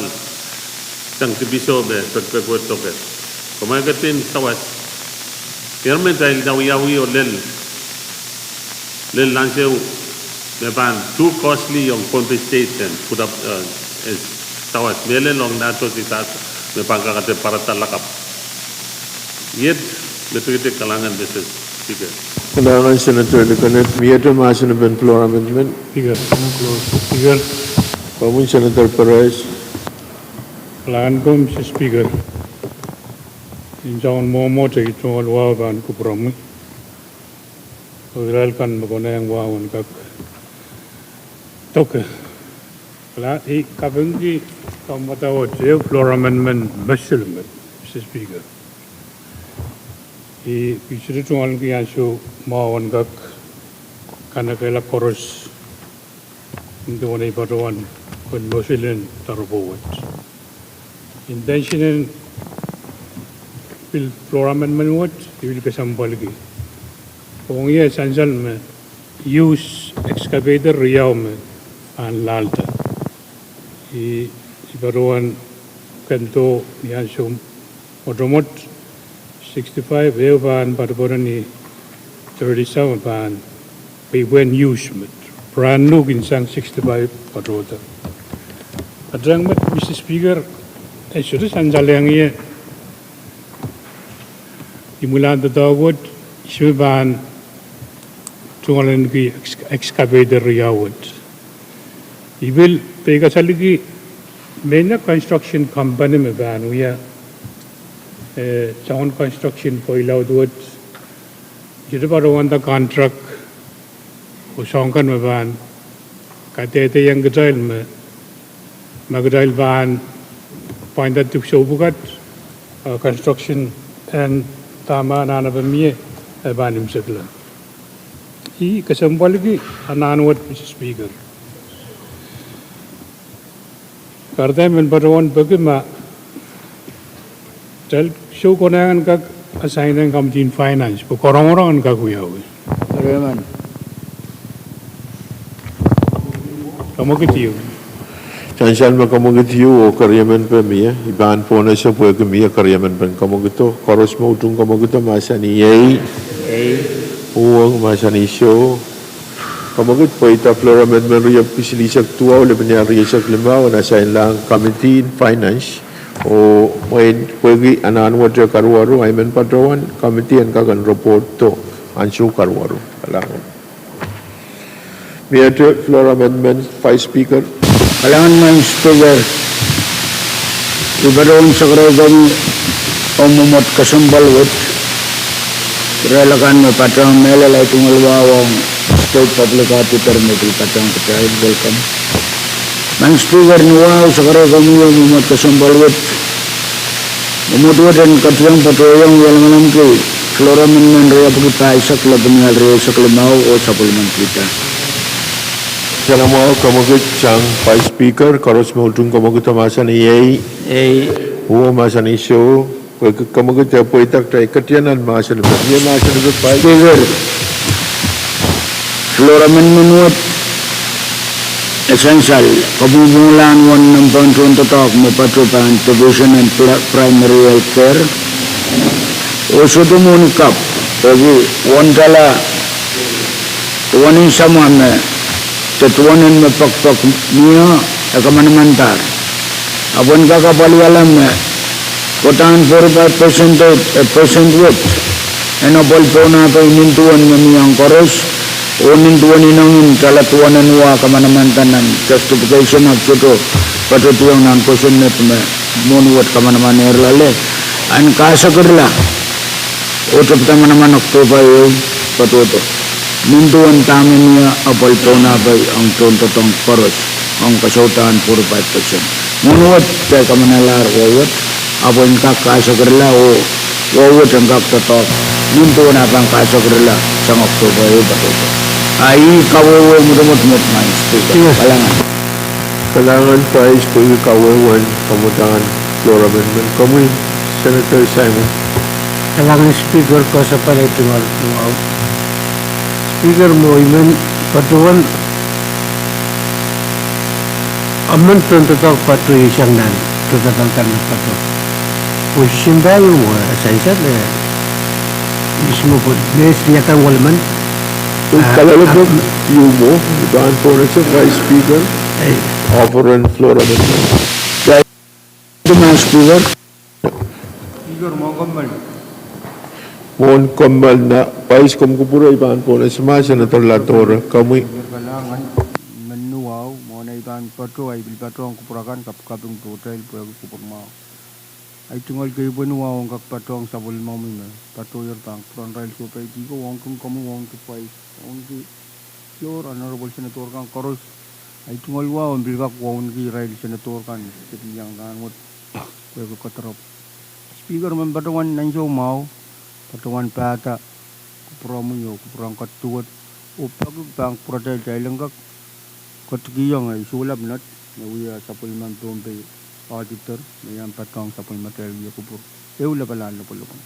sang dipwisou me pekpek wet doke. Komw ketin sawas, government ahi awiawi oh lel lel ansou me pahn too costly ong Pohnpei State en put up, uh, eh, sawas mehlel ong natural disaster me pahn kak ete pwarada lakapw. Iet me tikitik. Kalahngan, Mister Speaker. Kalahngan Senator Likoned. Miehte mahsen en floor amendment? Speaker, floor, Speaker. Komwi Senator Perez. Kalahngan komwi, Mister Speaker. Ni soangen mwomwohdiso, I tungoal wahu pahn kupwuromwi oh irail kan me konehng wahu en kak doke. Kala-, I kapingki kamwadawet ehu floor amendment me siluh met, Mister Speaker. I pil sohte tungoalki ansou mwahu en kak kanekehla koaros nin duwen ei patohwan wen mosul en doaropwe wet. Intention en pil floor amendment wet, I pil kesempwalki. Ong ie sansal me use excavator riau me anahn lahlda. I, I patohwan kendo ni ansou mwotomwot, Sixty-five, ehu pahn patopato ni thirty-seven pahn pweipwei use met. Brand new kin sang sixty-five patohda. Patehng met, Mister Speaker, e sohte sansal ong ie imwilahndoadoahk wet, ihs me pahn tungoalenki ex-, excavator riau wet. I pil pei kasaliki mehnia construction company me pahn wia, eh, soangen construction pweilaud wet. Ihs me pahn patohwanda contract oh soahng kan me pahn kadehdehiong kitail me, ma kitail pahn pwainda dipwisou pwukat, eh, construction en dahme anahnepe mie, eh, pahn imwisekla. I kesempwaliki anahn wet, Mister Speaker. Kahrehda I men patohwan peki ma kitail sou konehng en kak assign ong Committee on Finance, pwe korongorong en kak wiawi. Komwekid ieu. Sansal me komwekid ieu oh keriemen pe mie, I pahn pwonese pwehki mie keriemen pen komwekido. Koaros me utung komwekido mahsanih ei. Uhwong mahsanih soh. Komwekid pweida floor amendment riepwiki silihsek duwau, lepin iar rieisek limau, en assign lahng Committee on Finance. Oh mwein pwehki anahn wet karuwaru, I men patohwan committee en kak en report do ansou karuwaru. Kalahngan. Miehte floor amendment, Vice Speaker. Kalahngan, Madam Speaker. I patohwan sakarada komwi oh mwomwohd kesempwal wet. Irail akan me patohwan mehlel, I tungoal wahu ong State Public Auditor me pil patohwan kitail, welcome. Madam Speaker, ni wahu sakarada komwi oh mwomwohd kesempwal wet, mwomwohd wet en ketiong patohwanohng lamalamki floor amendment riepwiki pahisek, lepin iar rieisek limau, oh sapwellimanikihda. Sansal mwahu, komwekid sang Vice Speaker. Koaros me utung komwekido mahsanih ei. Uhwong mahsanih soh. Pwehki komwekid e pweida, kitail ketiana mahsen me mie. Mahsen me Vice Speaker, floor amendment wet e sansal kapwungpwungla uwen nempehn tohndoadoahk me patohwan Division en Pri-, Primary Health Care. Oh sohte mwohni kapw, pwehki uwen tala duwen en samwa me, de duwen en me pekpek mie, e kamanamandahr. Ahpw en kak apwalihala me pwehn forty-five percent, eh, percent wet en apwal pohn ahpw nin duwen me mie ong koaros, oh nin duwen ineng en tala duwen en wa kamanamanda nan justification ahpw sohte patohdiong nan question met me mwohni wet kamanamanehr loale, en kasekirla oh tepda manaman October ehu patohdo. Nin duwen dahme mie apwal pohn ahpw ong tohndoadoahk koaros, ong kasauhdan forty-five percent. Mwohni wet de kamanalahr wet, ahpw en kak kasekirla oh wet en kak doadoahk nin duwen ah pahn kasekirla sang October ehu patohdo. A ih kawehwe mwomwohd, Madam Speaker. Kalahngan. Kalahngan Vice pwehki kawehwe en mwomwohd en floor amendment. Komwi, Senator Simon. Kalahngan Speaker, koasoapahl tungoal wahu. Speaker mwo, I men patohwan, emen tohndoadoahk patoh iasang nan tohndoadoahk kan me patoh. Pwe sisin pahieu mwo, eh, sansal, eh, ihs me pwe, me siakan welimen. Ah, kalahngan, ah, ieu mwo, I pahn pwonese Vice Speaker. Eh. Offer en floor amendment. Madam Speaker. Speaker, mwohn kommoal. Mwohn kommoal, na Vice, komw kupwure, I pahn pwonese ma Senator Latore, komwi. Kalahngan, I men wahu, mwohn ei pahn patoh, I pil patohwan kupwur akan kapakap en pwoatail pwehki kupwur mwahu. I tungoal kei pwe ni wahu en kak patohwan sapwellimomwi me patohwan pahn kupwuren irail sohpeidi ko, wauneki komwi, wauneki Vice, wauneki Honorable Senator kan koaros. I tungoal wahu en pil kak wauneki irail Senator kan, se pil iang rahn wet pwehki kedirepw. Speaker, I men patohwan ansou mwahu patohwan pahda kupwuromwi oh kupwuren ketiket, oh peki pahn kupwuratail kitail en kak ketikihong ei soulap net me wia sapwellimen Pohnpei Auditor me iang patohwan sapwellimatail wia kupwur ehu lapalahn lopwolopwon.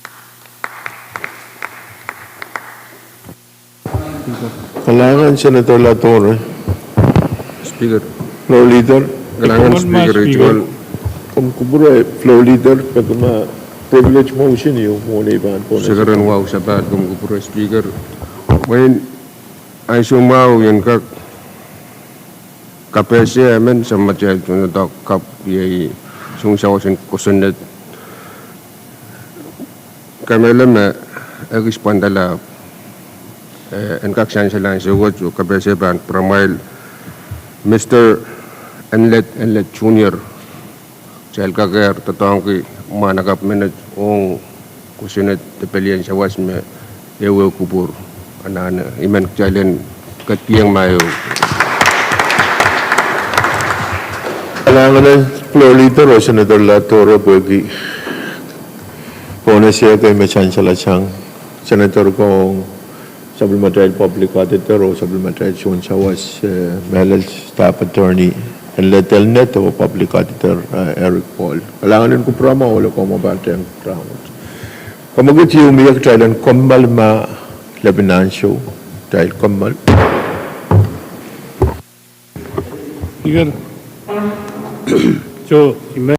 Kalahngan Senator Latore. Speaker. Floor Leader. Kalahngan Speaker, I tungoal. Komw kupwure Floor Leader, peki ma Privilege motion ieu, mwohn ei pahn pwon. Sekeren wahu sapahl komw kupwure Speaker. Mwein ansou mwahu I en kak kapehse emen samatail tohndoadoahk kapw iei sounsawas en kosonned. Kamehlele me ekis pwandala, eh, en kak sansal ansou wet oh kapehse pahn pramwail Mister Enlet Enlet Junior. Kitail kakehr doadoahngki mwahnakapw menet ong kosonned de pelien sawas me ehuehu kupwur. Anahne I men kitail en ketikihong ma ehu. Kalahngan en Floor Leader oh Senator Latoro pwehki pwonese kei me sansalasang. Senator Kong, sapwellimatail Public Auditor oh sapwellimatail sounsawas, eh, mehlel Staff Attorney Enlet Enlet oh Public Auditor, eh, Eric Paul. Kalahngan en kupwuramwa, oh lel komwi pahn kupwuramwa. Komw ketieu mie kitail en kommoal ma lepin ansou, kitail kommoal. Iker. So, I men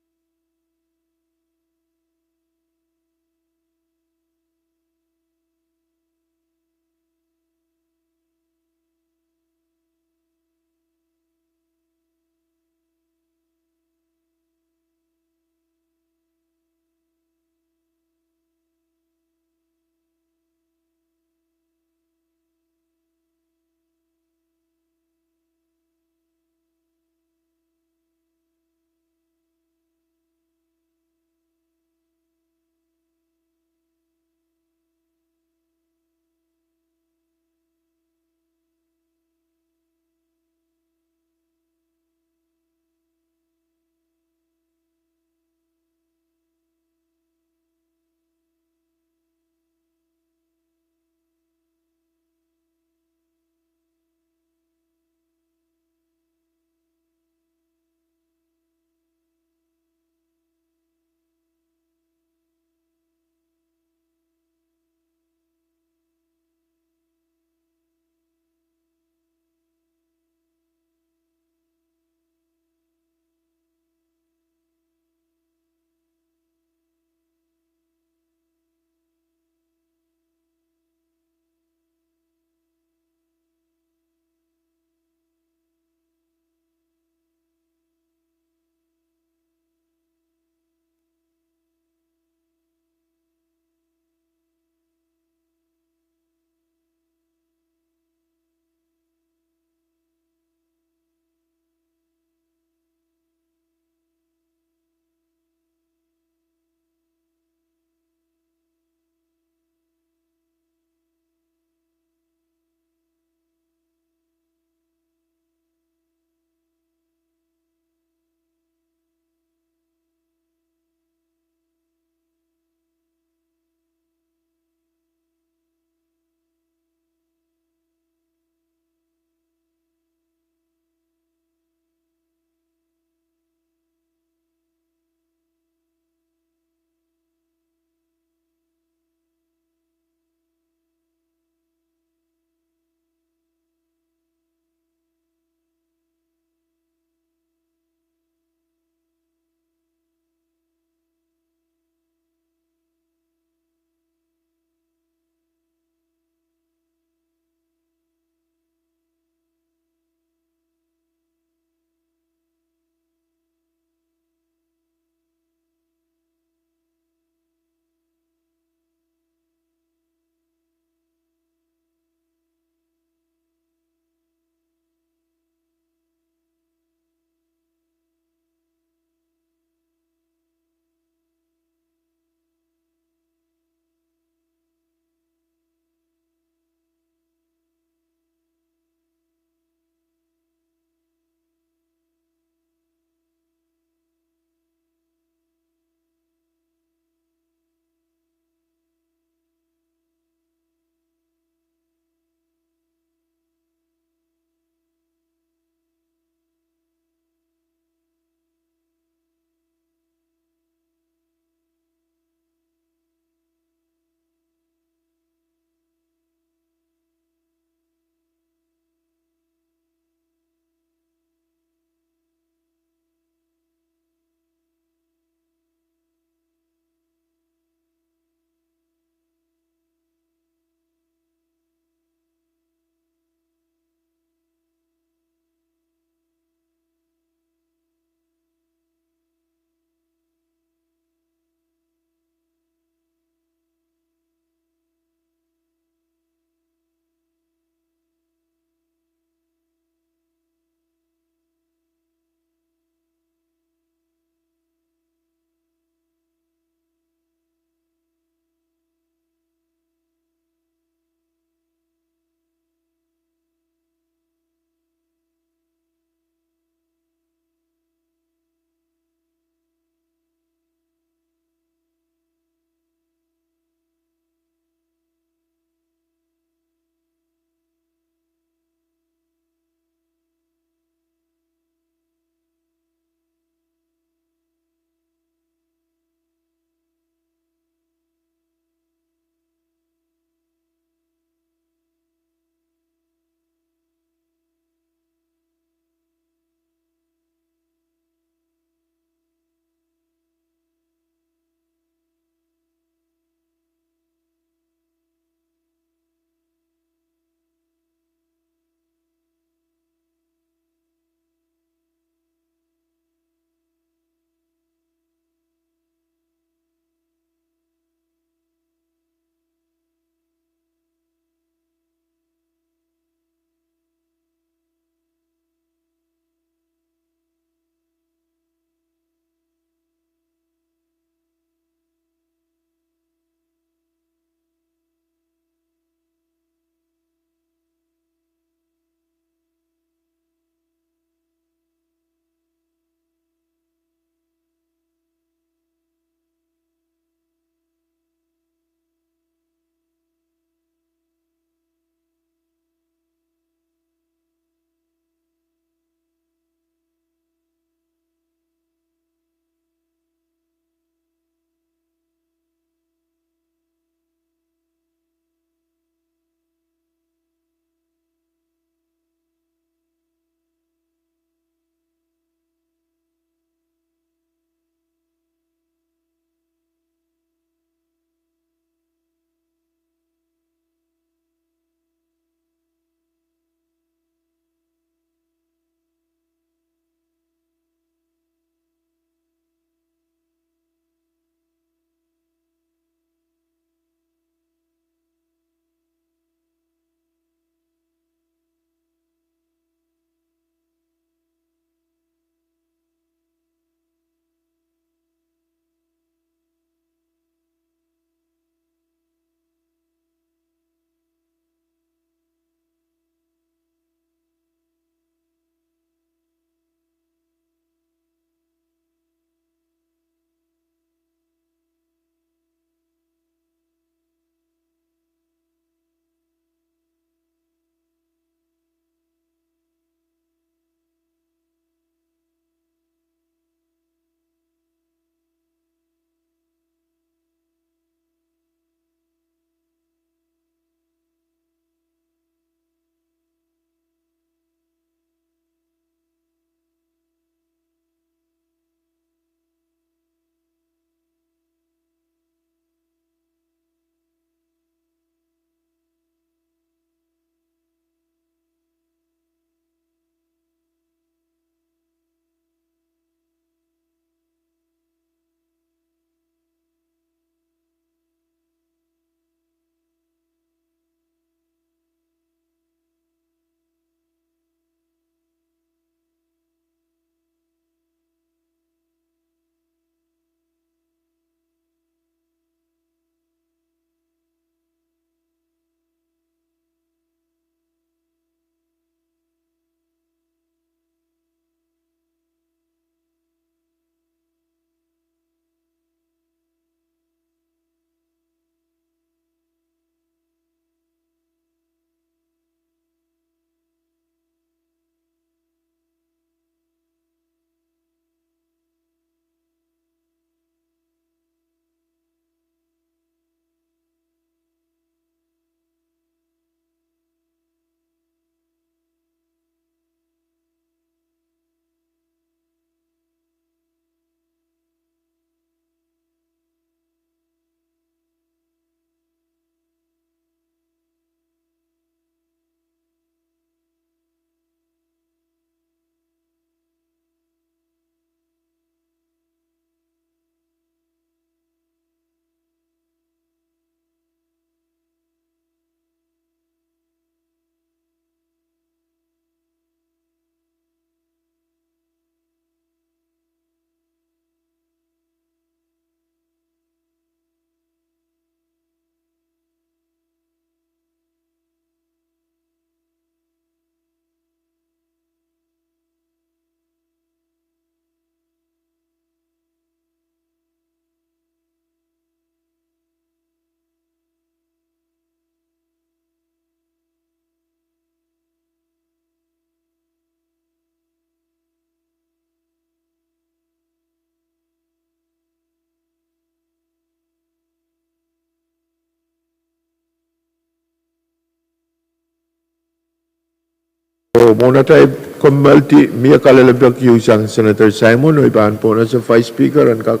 Mwohn atail kommoaldi, mie kalelapak ieu sang Senator Simon, oh I pahn pohnese Vice Speaker en kak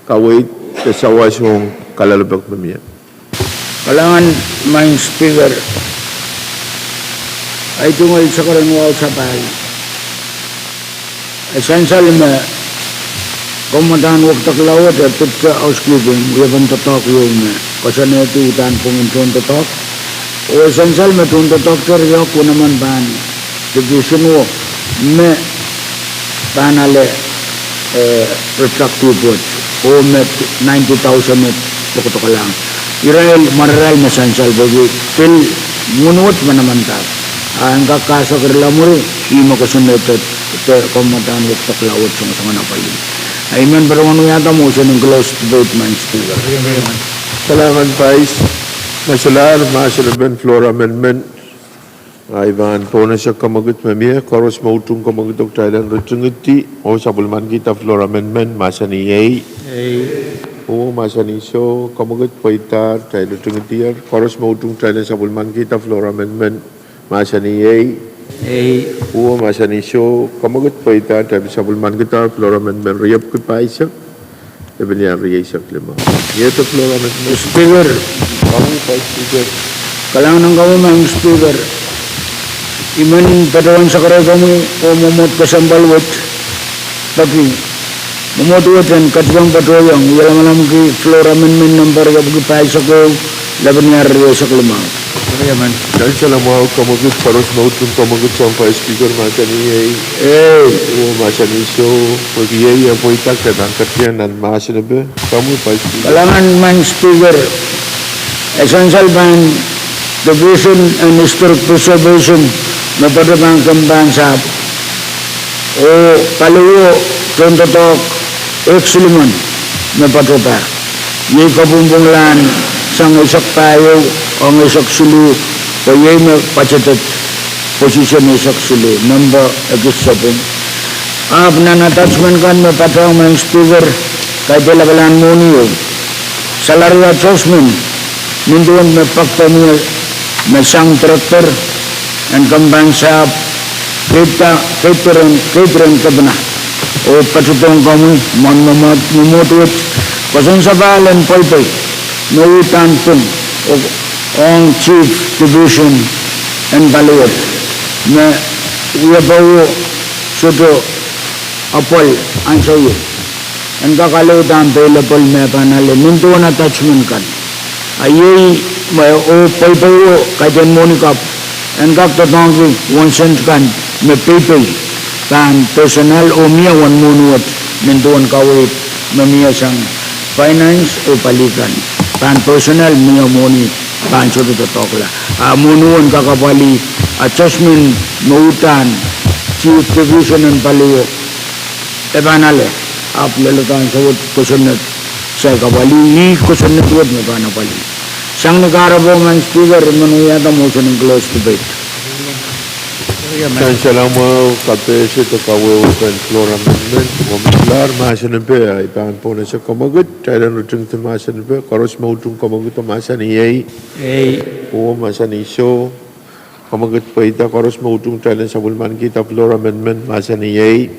kaweid de sawas ong kalelapak me mie. Kalahngan, Madam Speaker, ei tungoal sakaradahn wahu sapahl. E sansal me komwadahn wekidekla wet e pid housekeeping, wiepen doadoahk ieu me koasoanehdi uhdahn pwongin tohndoadoahk. Oh e sansal me tohndoadoahk riehk unemen pahn division wet me pahn ale, eh, retractive wet, oh me ninety thousand wet doadoahklahng. Irail mwararail me sansal pwehki pil mwuhn wet manaman da. A en kak kasakirla mwuri, ih me koasoanehdi de komwadahn wekidekla wet songosongen apwalih. A I men patohwan wiahda motion en close debate, Madam Speaker. Kalahngan Vice, me solahr mahsen en floor amendment. A I pahn pohnese komwekid me mie, koaros me utung komwekid oh kitail en ritingidi oh sapwellimanikihda floor amendment, mahsanih ei. Ei. Uwo, mahsanih soh. Komwekid pweidahr, kitail ritingidier. Koaros me utung kitail en sapwellimanikihda floor amendment, mahsanih ei. Ei. Uwo, mahsanih soh. Komwekid pweidahr, kitail sapwellimanikihda floor amendment riepwuki pahisek lepin riehsek limau. Iet floor amendment. Speaker. Komwi Vice Speaker. Kalahngan en komwi Madam Speaker. I men patohwan sakarada komwi oh mwomwohd kesempwal wet, peki mwomwohd wet en ketikihong patohiong, wialamalamki floor amendment number riepwuki pahisek ehu, lepin riehsek limau. Sansal mwahu komwekid, koaros me utung komwekid sang Vice Speaker, mahsanih ei. Ei. Uwo, mahsanih soh. Pwehki ei e pweida, ke pahn ketikihong nan mahsen epe. Komwi Vice Speaker. Kalahngan Madam Speaker, e sansal pahn Division en Historic Preservation me patohwan pahn kempen sahpw, oh paliwaro tohndoadoahk ehk silimen me patohwan. Iei kapwungpwungla sang eisek pahieu ong eisek siluh, pwe iei me budgeted position eisek siluh, member ekis sapwung. Ahpw nan attachment kan me patohwan Madam Speaker, kaidehn lapalahn mwohni ehu, salary adjustment, nin duwen me pak pahn mie me sang director en kempen sahpw, keid, keid rehn, keid rehn kepina. Oh patohdohng komwi mwohn mwomwohd, mwomwohd wet, koasoandi sapahl en pweipwei me uhdahn pwung ong Chief Division en paliwar me wiepe wo sohte apwal ansou ieu. En kak ale uhdahn peilepel me pahn ale nin duwen attachment kan. A iei me oh pweipwei wo kaidehn mwohni kapw en kak doadoahngki one cent kan me peipei pahn personnel oh mie uwen mwohni wet nin duwen kaweid me mie sang finance oh pali kan. Pahn personnel mie mwohni pahn sohte doadoahkla. A mwohni wet en kak apwalih adjustment me uhdahn Chief Division en paliwar e pahn ale, ahpw lel uhdahn ansou wet kosonned, se kak apwalih, ih kosonned wet me pahn apwalih. Sang ni kahrepe Madam Speaker, I men wiahda motion en close debate. Sansal mwahu, kapehse de kawehwehpen floor amendment, oh me solahr mahsen epe, a I pahn pohnese komwekid, kitail en ritingidi mahsen epe, koaros me utung komwekid, mahsanih ei. Ei. Uwo, mahsanih soh. Komwekid pweida, koaros me utung kitail en sapwellimanikihda floor amendment, mahsanih ei.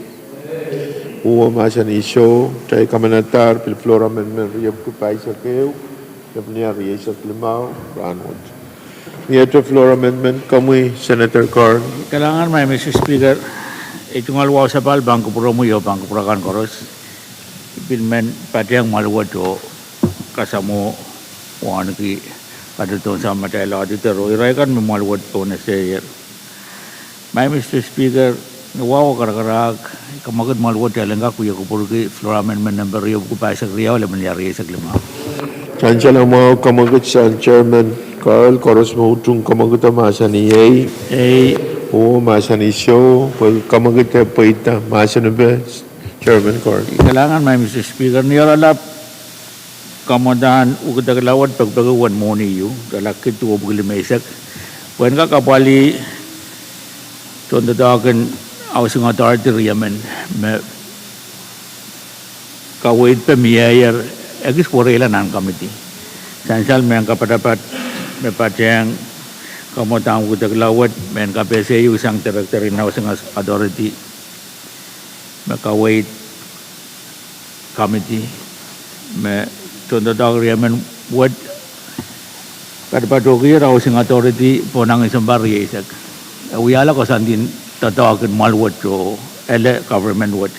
Uwo, mahsanih soh. Kitail kamanadahr pil floor amendment riepwuki pahisek ehu, lepin riehsek limau, rahnwet. Iet floor amendment, komwi Senator Carl. Kalahngan Madam Speaker, ei tungoal wahu sapahl pahn kupwuromwi oh pahn kupwur akan koaros. I pil men patehng mwahl wet oh kasamwo wauneki patohdohn samatail auditor oh irail kan me mwahl wet pohnese ier. Madam Speaker, ni wahu karakarahk, komwekid mwahl wet kitail en kak wie kupwurki floor amendment number riepwuki pahisek riau, lepin riehsek limau. Sansal mwahu komwekid sang Chairman Carl, koaros me utung komwekid mahsanih ei. Ei. Uwo, mahsanih soh. Pwe komwekid e pweida mahsen epe, Chairman Carl. Kalahngan Madam Speaker, ni oaralap komwadahn wekidekla wet pekipeki uwen mwohni ieu, dola kid duwepwiki limeisek, pwe en kak apwalih tohndoadoahk en Housing Authority riemen me kaweid pe mieier ekis wereila nan komiti. Sansal mehn kapatapat me patehng Kamwadang wudek lawet, mehn kapehse ieu sang Director in Housing Authority, me kaweid committee, me tohndoadoahk riemen wet, kadpatokier Housing Authority pohnangin sounpar rieisek. E wiahla koasoandi en doadoahk en mwoal wet oh ele government wet.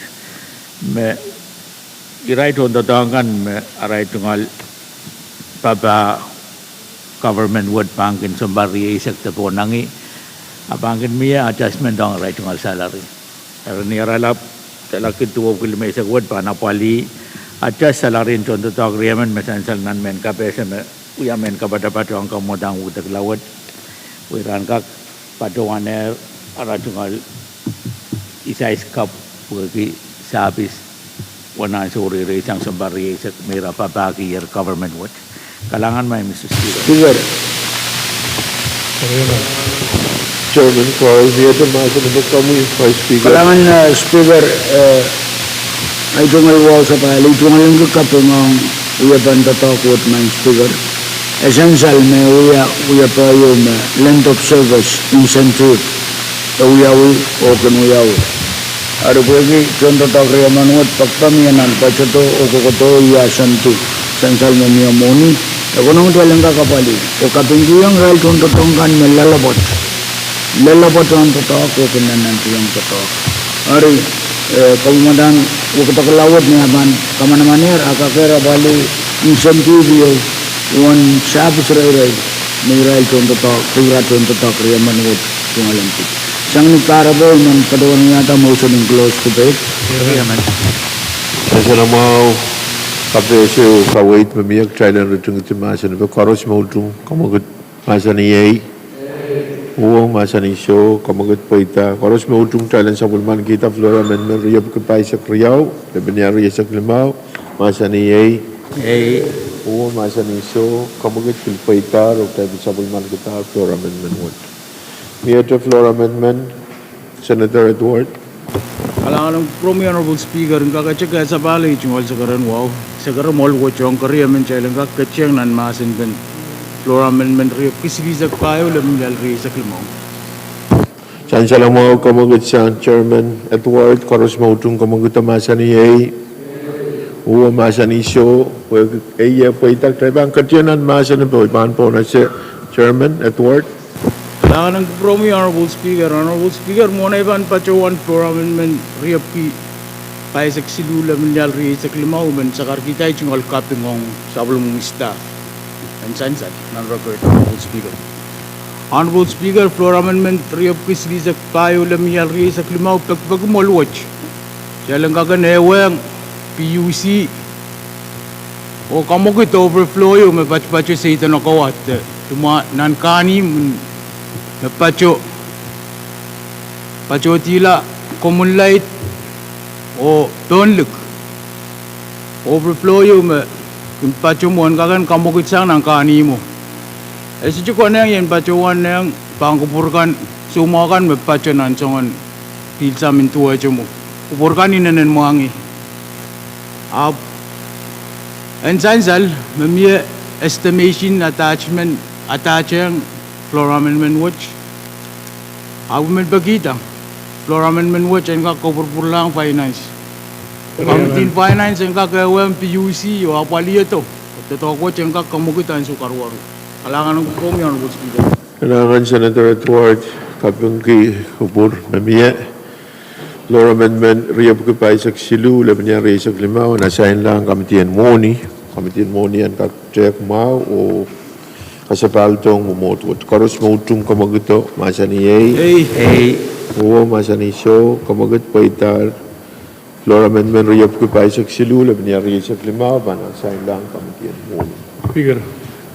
Me irail tohndoadoahk kan me arail tungoal papah government wet pahn kin sounpar rieisek de pohnangi, a pahn kin mie adjustment ong irail tungoal salary. Eri ni arail ahpw talakid duwepwiki limeisek wet pahn apwalih adjust salary en tohndoadoahk riemen me sansal nan mehn kapehse me wia mehn kapatapat ong kamwadang wudek lawet, pwe irail en kak patohwanehr arail tungoal isais kapw pwehki service wet nan sohte reirei sang sounpar rieisek me ira papahkier government wet. Kalahngan maing Mister Speaker. Speaker. Chairman Carl, miehte mahsen en pwukoa, Vice Speaker. Kalahngan, eh, Speaker, eh, ei tungoal wahu sapahl, ei tungoal kin kaping ong wiepen doadoahk wet maing Speaker. E sansal me wia wiepe ieu me length of service incentive e wiawi oh kin wiawi. Eri pwehki tohndoadoahk riemen wet pekipek mie nan patohdo oh kokohdo ia senti sansal me mie mwohni, e konehng kitail en kak apwalih oh kapingkihong irail tohndoadoahk kan me loalopwoat, loalopwoat ong doadoahk oh kin nannantihong doadoahk. Eri, eh, kamwadang wudek lawet ni apan kamanamanir a kakehr apwalih incentive ieu uwen service reirei me irail tohndoadoahk, ira tohndoadoahk riemen wet tungoal en kihda. Sang ni kahrepeo, I men patohwan wiahda motion en close debate. Sansal mwahu, kapehse oh kaweid me mie, kitail en ritingkihdi mahsen en pwe koaros me utung kamwekid mahsanih ei. Uwo mahsanih soh, kamwekid pweida. Koaros me utung kitail en sapwellimankihda floor amendment riepwiki pahisek riau, lepin ia rieisek limau, mahsanih ei. Ei. Uwo mahsanih soh, kamwekid pil pweida, oh kitail pil sapwellimankihda floor amendment wet. Miehte floor amendment, Senator Edward. Kalahngan en kupwuromwi Honorable Speaker, en kak ese kehn sapahl ei tungoal sekeren wahu, sekeren mwoal wet ong keriemen kitail en kak ketieng nan mahsen pen floor amendment riepwiki silihsek pahieu, lepin lel rieisek limau. Sansal mwahu, kamwekid sang Chairman Edward, koaros me utung kamwekid mahsanih ei. Uwo mahsanih soh, pwe ei e pweida, kitail pahn ketieng nan mahsen en pwe pahn pohnese Chairman Edward. Kalahngan en kupwuromwi Honorable Speaker, Honorable Speaker, mwohn ei pahn patohwan floor amendment riepwiki pahisek siluh, lepin lel rieisek limau, I men sakarkihda ei tungoal kaping ong sapwellimomwi staff en sansal nan record, Honorable Speaker. Honorable Speaker, floor amendment riepwiki silihsek pahieu, lepin lel rieisek limau pekipeki mwoal wet. Kitail en kak en ewehng P U C oh kamwekid overflow ieu me patopato seidohn Oakland, eh, limwahn nan kahnimw me pato, patohdihla Commonlight oh Pohnlik. Overflow ieu me kin pato mwo en kak en kamwekid sang nan kahnimwo. E sohte konehng ien patohwan nehng pahn kupwur kan, soumwahu kan me pato nan soangen pihl samin duwehte mwo. Kupwur kan inenen mwahngih. Ahpw en sansal me mie estimation attachment, attachehng floor amendment wet. Ahpw I men pekihda floor amendment wet en kak kupwurpwurlahng finance. Committee en finance en kak ewehng P U C oh apwalihdo doadoahk wet en kak kamwekid ansou karuwaru. Kalahngan en kupwuromwi Honorable Speaker. Kalahngan Senator Edward, kapingki kupwur me mie. Floor amendment riepwiki pahisek siluh, lepin lel rieisek limau, en assign-lahng committee en mwohni. Committee en mwohni en kak tehk mwahu oh kasapahldohng mwomwohd wet. Koaros me utung kamwekido mahsanih ei. Ei. Uwo mahsanih soh, kamwekid pweidahr. Floor amendment riepwiki pahisek siluh, lepin lel rieisek limau, pahn assign-lahng committee en mwohni. Speaker.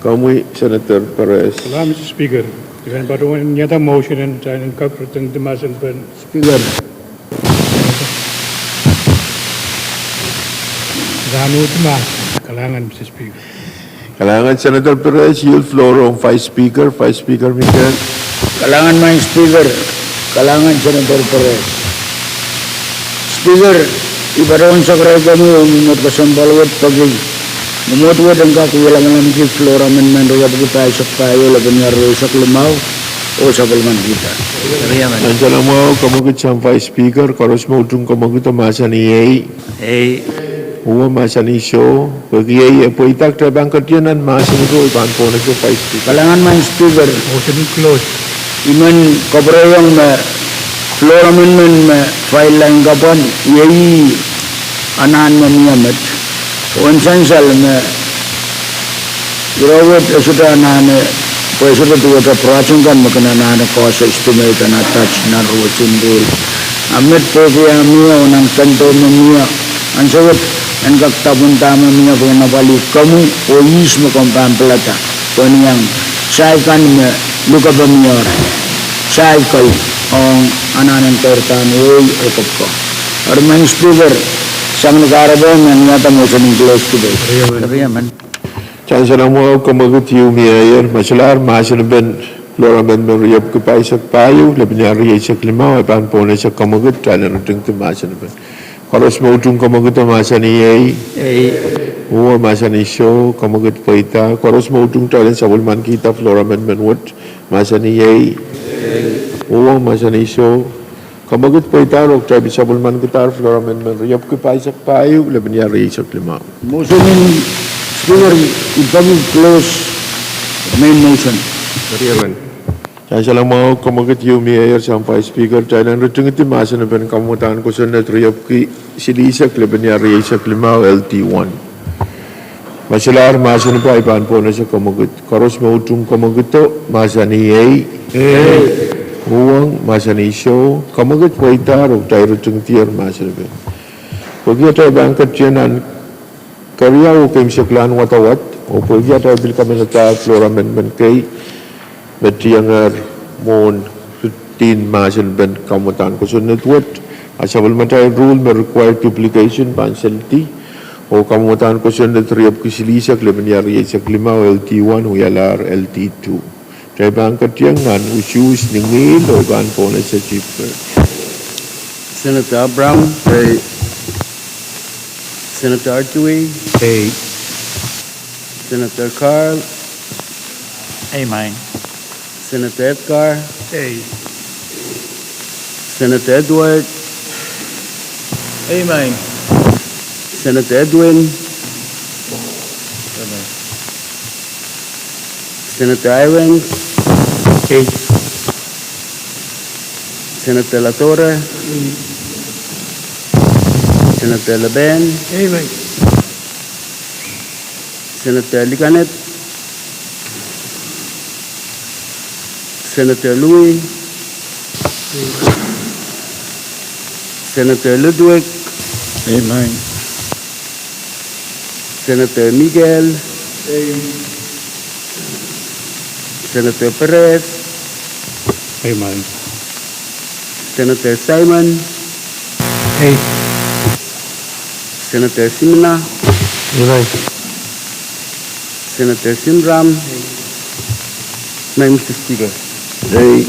Komwi Senator Perez. Kalahngan Mister Speaker. I pahn patohwan wiahda motion en kitail en kak ritingdi mahsen pen Speaker. Kalahngan Senator Perez, I iol floor ong Vice Speaker, Vice Speaker Mikel. Kalahngan maing Speaker, kalahngan Senator Perez. Speaker, I patohwan sakaraikomwi oh mwomwohd kesempwal wet pwehki mwomwohd wet en kak wie lamalamki floor amendment riepwiki pahisek pahieu, lepin lel rieisek limau. Oh sapwellimankihda. Ansou me mwahu, kamwekid sang Vice Speaker, koaros me utung kamwekid mahsanih ei. Ei. Uhwong mahsanih soh. Pwehki ei e pweida, kitail pahn ketiong nan mahsen ko, I pahn pohnese Vice Speaker. Kalahngan Madam Speaker. Motion close. I men kapwurehiong me floor amendment me file lain kapwan iei anahn me mie met. Oh en sansal me ire wet e sohte anahne, pwe e sohte duwehte project kan me kin anahne cost estimate en attach nan ruwetsun rule. A met pwehki ah mie oh nan kento me mie, ansou wet en kak dapwenda me mie pwe en apwalih komwi oh ihs me komw pahn pilada. Pwe ni iang saik kan me lukepe mie, saik kei, ong anahn en keirda wehi oh kapwko. Eri Madam Speaker, sang ni kahrepe me ni ata motion close debate. Ansou me mwahu, kamwekid ieu mieier, me solahr mahsen en floor amendment riepwiki pahisek pahieu, lepin iar rieisek limau, I pahn pohnese kamwekid kitail en ritingdi mahsen en. Koaros me utung kamwekid mahsanih ei. Ei. Uhwong mahsanih soh, kamwekid pweida. Koaros me utung kitail en sapwellimankihda floor amendment wet mahsanih ei. Ei. Uhwong mahsanih soh. Kamwekid pweida oh kitail pil sapwellimankidahr floor amendment riepwiki pahisek pahieu, lepin iar rieisek limau. Motion en Speaker, I pahn close main motion. Ansou me mwahu, kamwekid ieu mieier sang Vice Speaker, kitail en ritingdi mahsen en kamwadahn kosonned riepwiki silihsek, lepin iar rieisek limau, L T one. Me solahr mahsen en, I pahn pohnese kamwekid. Koaros me utung kamwekido mahsanih ei. Ei. Uhwong mahsanih soh. Kamwekid pweida oh kitail ritingdier mahsen en. Pwehki atail pahn ketiong nan keriau oh keimwseklahn wadawad, oh pwehki atail pil kamanadahr floor amendment kei me tiengehr mwohn ritingdin mahsen en kamwadahn kosonned wet, a sapwellimatail rule me require duplication pahn seldi, oh kamwadahn kosonned riepwiki silihsek, lepin iar rieisek limau, L T one, wialahr L T two. Kitail pahn ketiong nan usuhs ni ngihl oh I pahn pohnese Chief Whip. Senator Abraham. Ei. Senator Artui. Ei. Senator Carl. Ei, mwahu. Senator Edgar. Ei. Senator Edward. Ei, mwahu. Senator Edwin. Ei, mwahu. Senator Irons. Ei. Senator Ladora. Ei. Senator Laban. Ei, mwahu. Senator Likanet. Senator Louis. Senator Ludwig. Ei, mwahu. Senator Miguel. Ei. Senator Perez. Ei, mwahu. Senator Simon. Ei. Senator Simina. Ei, mwahu. Senator Shemram. Ei. Mwahu, Mister Speaker. Ei.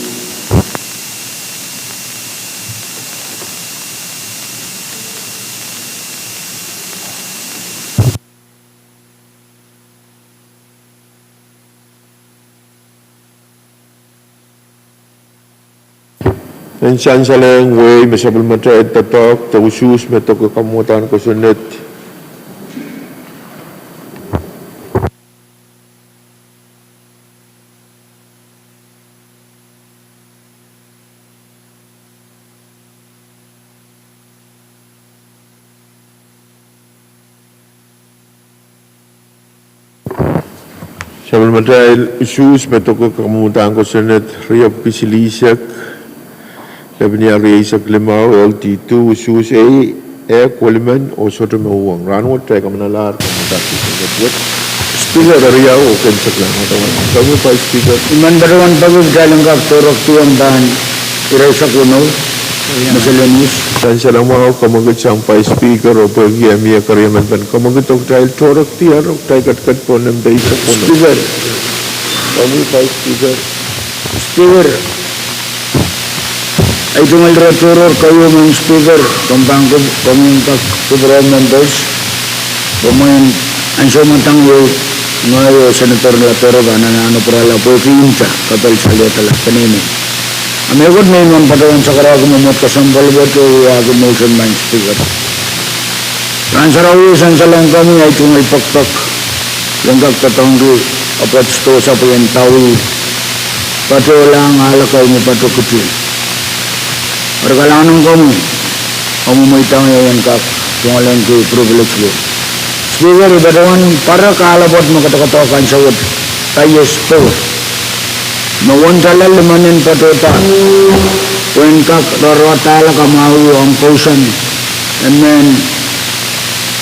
En sansalehng wehi me sapwellimatail doadoahk de usuhs me doke kamwadahn kosonned. Sapwellimatail usuhs me doke kamwadahn kosonned riepwiki silihsek, lepin iar rieisek limau, L T two, usuhs ei, ehk, welimen oh sohte me uhwong. Rahnwet kitail kamanalahr kamwadahn kosonned wet. Speaker. Keriau oh keimwseklahn wadawad. Komwi Vice Speaker. I men patohwan peki kitail en kak tohrohrki omw pahn iraisek weneu, miscellaneous. Sansalamwahu, kamwekid sang Vice Speaker, oh pwehki e mie keriemen pahn kamwekid, oh kitail tohrohrki, oh kitail ketiket pohn nempe eisek weneu. Speaker. Komwi Vice Speaker. Speaker, ei tungoal ire tohrohr keieu, Madam Speaker, komw pahn kak kupwure members, komw en ansou mwadang ieu, Ngehi oh Senator Lapero pahn anahne pwurala pwehki nta kapel saliadala peneinei. A mehkot me I men patohwan sakaraki mwomwohd kesempwal wet oh wiahki motion, Madam Speaker. Rahn Sarawi, sansalehng komwi ahi tungoal pekpek, ien kak doadoahngki apwet sidohsa pwe ien dawi patohlahng ahl akan me patohwan kihdi. Eri kalahngan en komwi, omwi mweidohng ie ien kak tungoalehng privilege wet. Speaker, I patohwan pwarek ahl apwet me kodokodohk ansou wet, paies powe, me wondala limen en patohda pwehn kak rohrohdahla kamwahu ong kousoan emen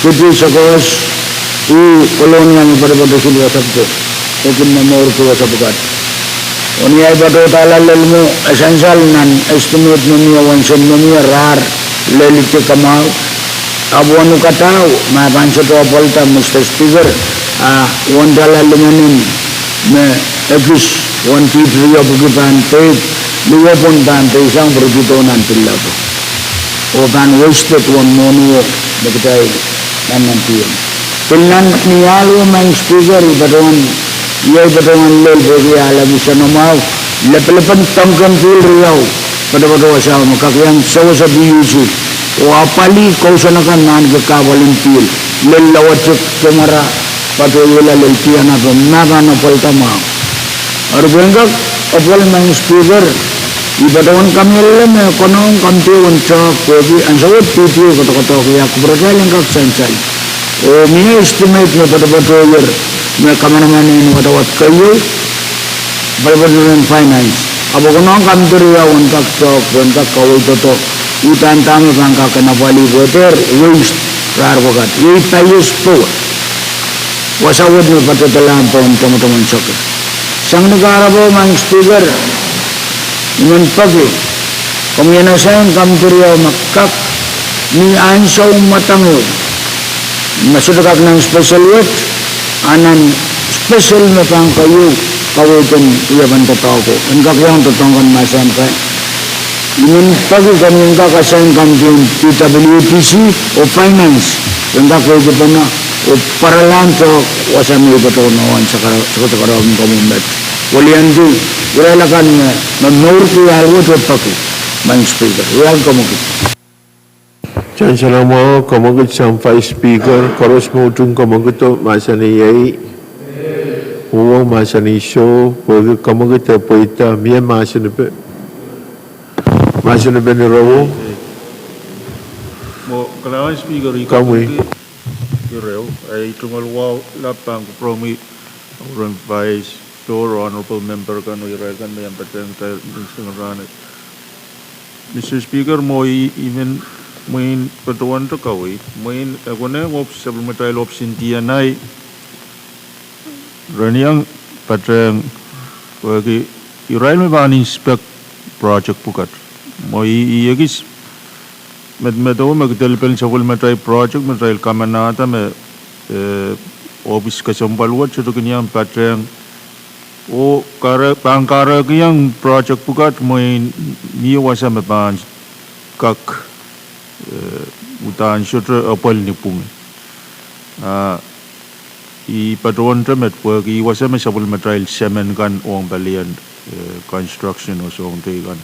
kihdi sekos, ih Kolonia me poatopoat silwa sapwko, e kin momourki wasa pwukat. Oh ni ahi patohdahla lel mwo, e sansal nan estimate me mie, wensen me mie, rahr lel iti kamwahu. Ahpw wenukadahu ma pahn sohte apwalda, Mister Speaker, a wondala limen en me ekis wen dihp riepwiki pahn peik, luwopwon pahn peisang pwurkihdo nan pillap, oh pahn wasted wen mwohni o me kitail nan nan pwihn. Pil nan ni ahl o, Madam Speaker, I patohwan, I patohwan lel pwehki ahl en soanamwahu, lepelepen dengki pihl riau, patopato wasa me kak iang sewese PUC, oh apwalih kousoan akan me ahneki kahpwal en pihl, lel lowatik, camera, patohiela lel piana pwe ma pahn apwalda mwahu. Eri pwehn kak apwal, Madam Speaker, I patohwan kamehlele me konehng kamwidiewen toahk pwehki ansou wet dihp kodokodohk, ia kupwuratail en kak sansal. Oh mie estimate me poatopoatohier me kamanaman en wadawad keieu, poatopoatohier en finance. Ahpw konehng kamwidi riau en kak toahk, pwehn kak kaweid doadoahk, uhdahn dahme pahn kak en apwalih pwe dehr waste rahr pwukat, iei paies powe. Wasa wet me patohdalahng pohn tamataman sokid. Sang ni kahrepe, Madam Speaker, I men peki komwi en assign kamwidi riau me kak ni ansou mwadang ehu, me sohte kak nan special wet, a nan special me pahn keieu kaweid en wiepen doadoahko, en kak iang doadoahk kan me assign kan. I men peki komwi en kak assign kamwidi en PWDC oh finance, en kak weidipene oh pwaralahng toahk wasa me I patohwan sakasakarahkin komwi met. Weliandi, irail akan me momourki ahl wet oh peki, Madam Speaker. Wiahki komwi kit. Sansalamwahu, komwi kit sang Vice Speaker, koaros me utung komwi kit, mahsanih iei, oh mahsanih soh, pwehki komwi kit e pweida. Mie mahsen, mahsen en irowo? Mwo kalahngan Speaker, I komwi kit ireo, ahi tungoal wahu lap pahn kupwuromwi, Honorable Vice, tohr Honorable Member kan oh irail kan me iang patehng kitail ni seng rahn. Mister Speaker, mwo I men, mwein patohwan kaweid, mwein e konehng ohpis, sapwellimatail ohpis en DNI, ren iang patehng, pwehki irail me pahn inspect project pwukat. Mwo I, I ekis medemedewe me kidelpel sapwellimatail project me kitail kamanahda me, eh, ohpis kesempwal wet sohte kin iang patehng oh pahn kahrehkiong project pwukat mwein mie wasa me pahn kak, eh, uhdahn sohte apwal ni pwungen. Ah, I patohwan met pwehki ih wasa me sapwellimatail semen kan ong palien, eh, construction oh soahng teikan.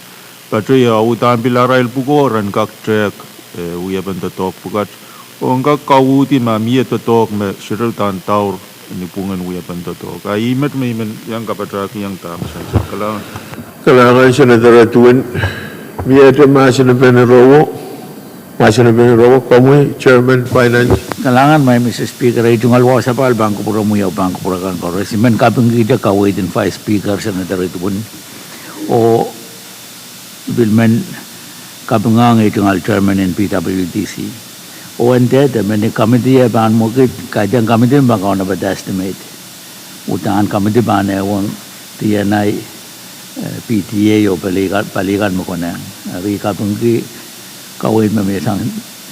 Patohwan ia uhdahn pil arail pwuko ren kak tehk, eh, wiepen doadoahk pwukat, ong kak kauhdi ma mie doadoahk me sohte uhdahn daur ni pwungen wiepen doadoahk. A ih met me I men iang kapatakiong dahme sansal. Kalahngan. Kalahngan Senator Edwin. Miehte mahsen en irowo? Mahsen en irowo, komwi Chairman Finance. Kalahngan, Madam Speaker, ahi tungoal wahu sapahl pahn kupwuromwi oh pahn kupwuramwail koaros. I men kapingkihda kaweid en Vice Speaker, Senator Edwin, oh I pil men kapingohng ahi tungoal Chairman en PWDC. Oh e ndahda me ni committee e pahn mwekid, kaidehn committee me pahn kaunopada estimate. Uhdahn committee pahn ehuong DNI, eh, PTA oh pali kan, pali kan me konehng. Eri I kapingki kaweid me mie sang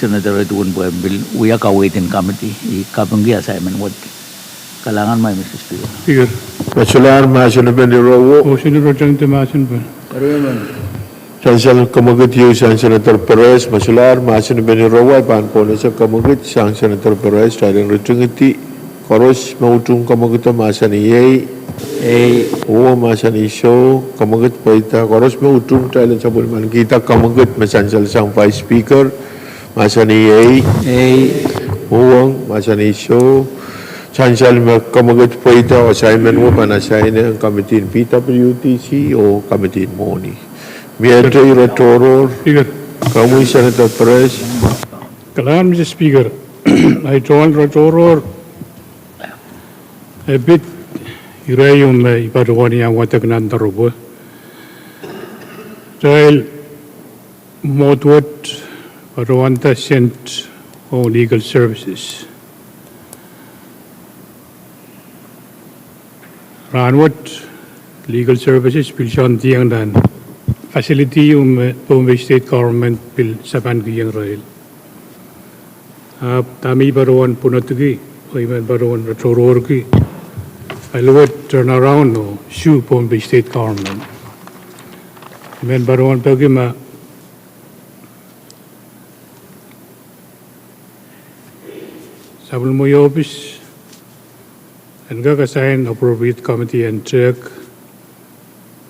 Senator Edwin pwe pil wia kaweid en committee. I kapingki assignment wet. Kalahngan, Madam Speaker. Speaker. Masulahr mahsen en irowo. Motion to reject the motion. Sansal komwi kit ieu sang Senator Perez, masulahr mahsen en irowo, pahn pohnese komwi kit sang Senator Perez, kitail en ritingidi. Koaros me utung kamwekid mahsanih ei. Ei. Uhwong mahsanih soh, kamwekid pweida. Koaros me utung, kitail en sapwellimanikihda kamwekid me sansal sang Vice Speaker, mahsanih ei. Ei. Uhwong mahsanih soh. Sansal me kamwekid pweida, assignment wo pahn assign ong committee en P W D C oh committee en Mwohni. Mie tei ratohrohr. Speaker. Komwi Senator Perez. Kalahngan, Mister Speaker. Ahi tohn ratohrohr e pid ire ieu me I patohwan iang wadek nan doaropwe. Kitail mwohd wet patohwanda sent ong legal services. Rahnwet, legal services pil soandiong nan facility ieu me Pohnpei State Government pil sapankihong irail. Ahpw dahme I patohwan pwunodki, oh I men patohwan ratohrohrki, ahi luwet turnaround oh sue Pohnpei State Government. I men patohwan peki ma sapwellimomwi ohpis en kak assign appropriate committee en tehk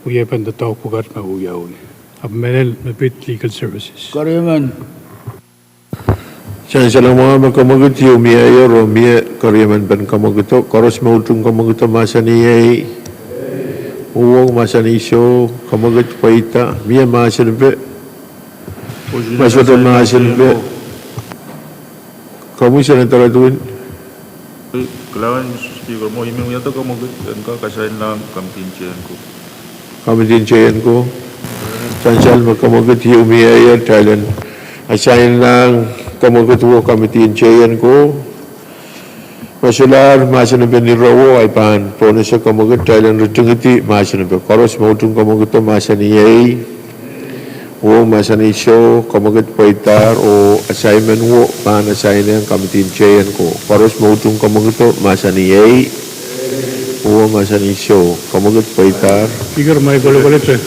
wiepen doadoahk pwukat me wiawi. Ahpw mehlel me pid legal services. Keriemen. Sansal mwahu me kamwekid ieu mieier oh mie keriemen pen kamwekido. Koaros me utung kamwekido mahsanih ei. Uhwong mahsanih soh, kamwekid pweida. Mie mahsenipe? Ma sohte mahsenipe, komwi Senator Edwin. Kalahngan, Mister Speaker, mwo I men wiahda kamwekid en kak assign lahng committee en J N ko. Committee en J N ko. Sansal me kamwekid ieu mieier, kitail en assign lahng kamwekid wo committee en J N ko. Ma solahr mahsenipen irowo, ahi pahn pohnese kamwekid, kitail en ritingidi mahsenipe. Koaros me utung kamwekido mahsanih ei. Uhwong mahsanih soh, kamwekid pweidahr oh assignment wo pahn assign ong committee en J N ko. Koaros me utung kamwekido mahsanih ei. Uhwong mahsanih soh, kamwekid pweidahr. Speaker, mie kolokol te.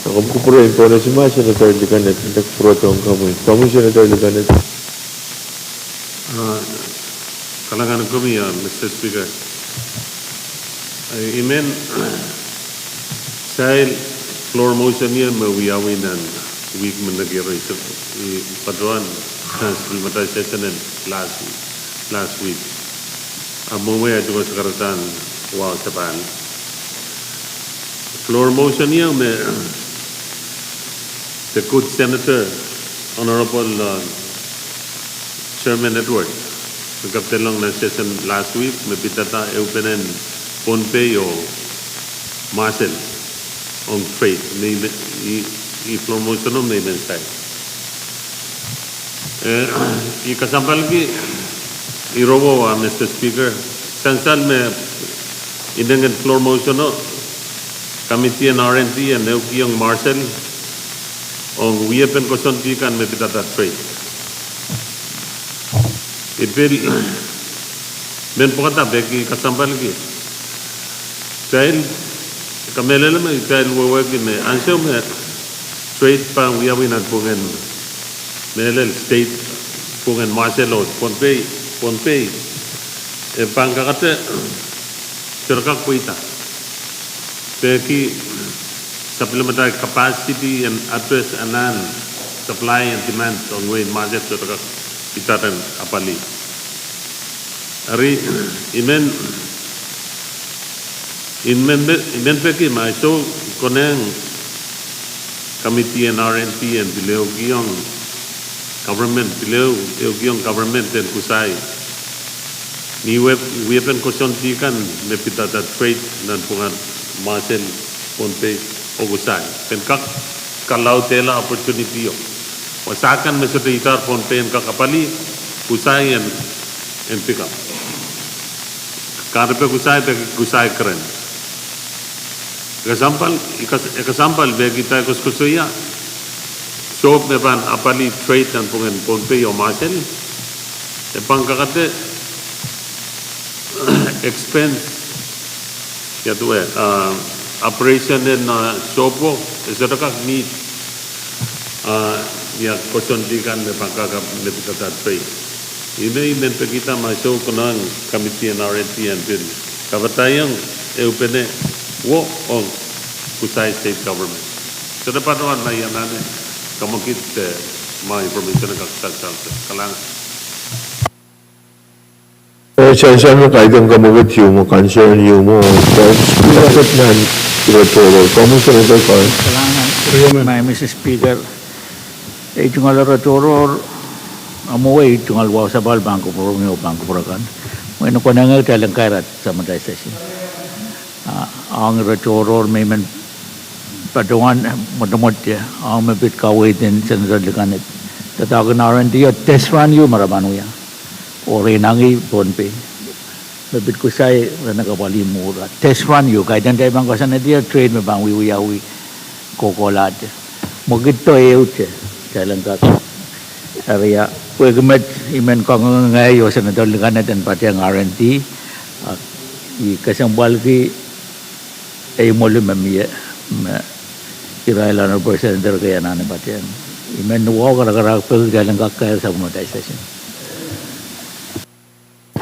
Ahpw kupwuren pohnese ma Senator Likened, nda kupwurodohng komwi. Komwi Senator Likened. Ah, kalahngan komwi, ah, Mister Speaker. Ah, I men, sail floor motion ieu me wiawi nan wihk me nekier, I patohwan nan supplementary session en last week, last week. Ah, mwomwe ahi tungoal sakaradahn wahu sapahl. Floor motion ieu me the good senator, Honorable, uh, Chairman Edward, me kapdelong nan session last week, me pidada ehupenen Pohnpei oh Marshall ong trade, me I, I, I floor motion o me I men sail. Eh, I kesempwalki irowo, ah, Mister Speaker, sansal me inengen floor motion o, committee en R and D en ehukihong Marshall ong wiepen koasoandi kan me pidada trade. I pil men pwukada peki kesempwalki. Kitail kamehlele me kitail wehwehki me ansou me trade pahn wiawi nanpwungen mehlel state, pwungen Marshall oh Pohnpei, Pohnpei, e pahn kakete sohte kak pweida. Peki supplementary capacity en address anahn supply and demand ong wehin Marshall sohte kak idaren apwalih. Eri, I men, I men, I men peki ma I sou konehng committee en R and D en pil ehukihong government, pil ehu, ehukihong government en kusai ni wie, wiepen koasoandi kan me pidada trade nanpwungen Marshall, Pohnpei oh kusai. Pen kak kalaudehla opportunity o. Wasa kan me sohte itar Pohnpei en kak apwalih, kusai en, en pick up. Kahrepe kusai, peki kusai keren. E kesempwal, e kes-, e kesempwal peki kitail koasokoasoia, sohp me pahn apwalih trade nanpwungen Pohnpei oh Marshall, e pahn kakete expense, ia duwe, ah, operation en, ah, sohpo, e sohte kak meet, ah, ia koasoandi kan me pahn kak, me pidada trade. Ih me I men pekihda ma I sou konehng committee en R and D en pil kapatahiong ehupene wo ong Kusai State Government. Sohte patohwan ma I anahne kemwekid de ma information kak sansal. Kalahngan. Eh, sansal me kaidehn kemwekid ieu mwo, concern ieu mwo, eh, nan ire tohrohr. Komwi Senator Carl. Kalahngan, Mister Speaker. Ei tungoal ire tohrohr, a mwo ei tungoal wahu sapahl pahn kupwuromwi oh pahn kupwur akan. Mwein konehng kitail en kair at sanitization. Ah, ong ire tohrohr me I men patohwan mwotomwot ie, ong me pid kaweid en Senator Likaned. Doadoahk en R and D o test run ieu me re pahn wia. Oh re inangih Pohnpei. Me pid Kusai re en kapwalih mwuhr. Test run ieu, kaidehn kitail pahn koasoanehdi trade me pahn wiewiawi kohkohlahte. Mwekid do ehute, kitail en kak area. Pwehki met I men kangoange ngehi oh Senator Likaned en patehng R and D, ah, I kesempwalki ei mwoalen me mie, me irail Honorable Senator kei anahne patehng. I men wahu karakarahk pwehki kitail en kak kair sanitization.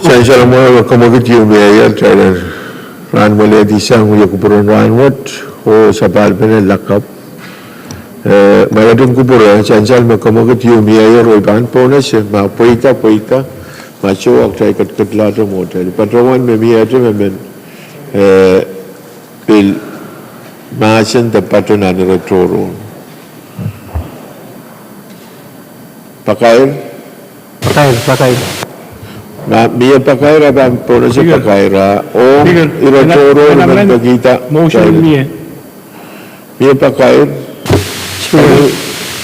Sansal mwo, kemwekid ieu mie ie, kitail en rahnwet ledi sang wie kupwuren rahnwet, oh sapahlpene lakapw. Eh, ma I ketin kupwure, sansal me kemwekid ieu mie ie, oh I pahn pohnese, ma pweida, pweida, ma soh, kitail ketiket lahte mwohtail. Patohwan me mie ete me men, eh, pil mahsen de patohwan ire tohrohr. Pakair? Pakair, pakair. Ma mie pakair, a pahn pohnese pakair, a ong ire tohrohr, I men pekihda. Motion mie. Mie pakair. Speaker.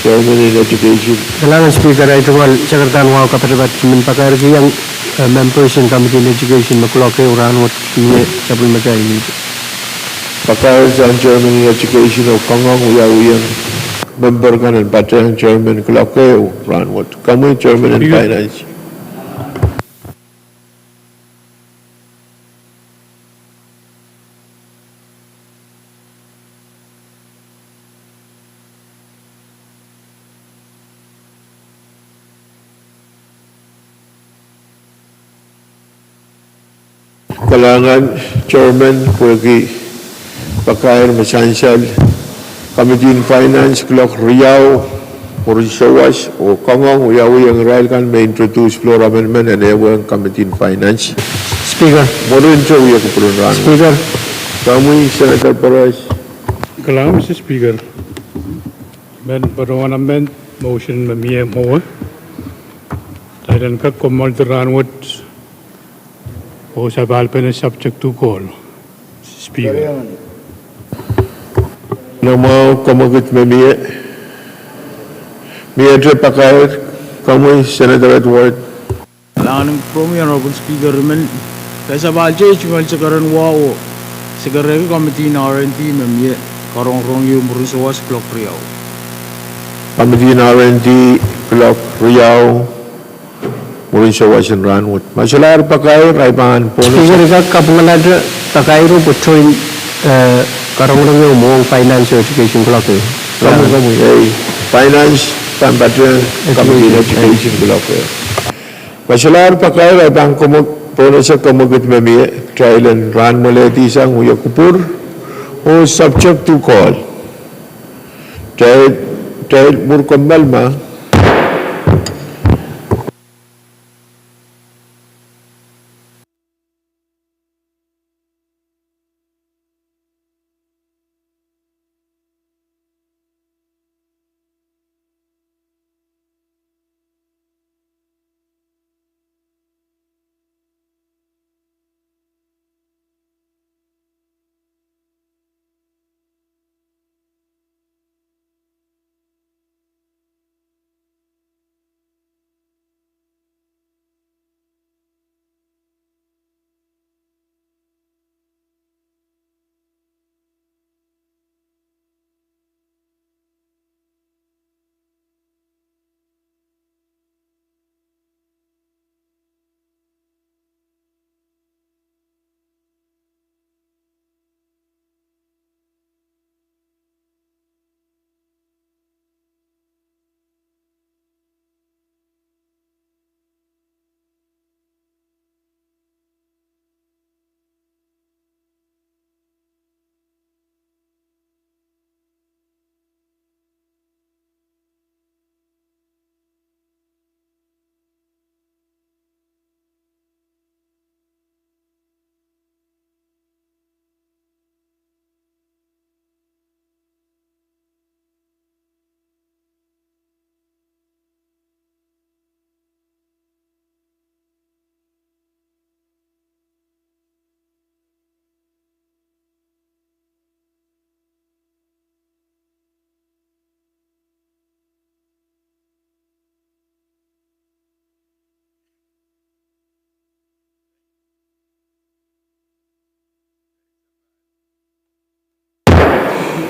Chairman en Education. Kalahngan Speaker, ei tungoal sakaradahn wahu kapatapat I men pakairkihong, eh, members en Committee en Education me kuloak ehu rahnwet mie sapwellimatail. Pakair sang Chairman en Education oh kangoang wiawiong member kan en patehng Chairman kuloak ehu rahnwet. Komwi Chairman en Finance. Kalahngan Chairman pwehki pakair me sansal. Committee en Finance kuloak riau mwurin sawas oh kangoang wiawiong irail kan me introduce floor amendment en ehuong Committee en Finance. Speaker. Mwurin sou wie kupwuren rahnwet. Speaker. Komwi Senator Perez. Kalahngan Mister Speaker. Men patohwan amend motion me mie mwowe. Kitail en kak komoaldi rahnwet oh sapahlpene subject to call. Speaker. Nan mwahu kemwekid me mie, miehte pakair, komwi Senator Edward. Kalahngan en kupwuromwi Honorable Speaker, I men kasapahlahte tungoal sekeren wahu, sekerehki Committee en R and D me mie karongorong ieu mwurin sawas kuloak riau. Committee en R and D kuloak riau mwurin sawas en rahnwet. Ma solahr pakair, I pahn pohnese. Speaker, I kak kapwungalahte pakairo pwe tohn, eh, karongorong ehu mwohn Finance oh Education kuloak ehu. Komwi, komwi. Ei, Finance pahn patehng Committee en Education kuloak ehu. Ma solahr pakair, I pahn kemwe-, pohnese kemwekid me mie, kitail en rahnwelehdi sang wie kupwur oh subject to call. Kitail, kitail mwur kommoal ma.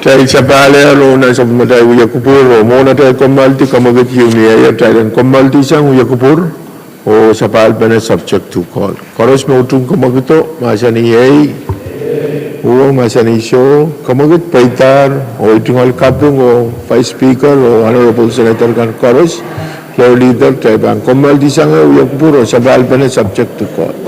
Kitail sapahl oh nan sapwellimatail wia kupwur oh mwohn atail kommoaldi, kamwekid ieu mie, kitail en kommoaldihsang wia kupwur oh sapahlpene subject to call. Koaros me utung kamwekido, mahsanih ei, uhwong mahsanih soh, kamwekid pweidahr, oh I tungoal kaping oh Vice Speaker oh Honourable Senator kan koaros, Floor Leader, kitail pahn kommoaldihsang wia kupwur oh sapahlpene subject to call.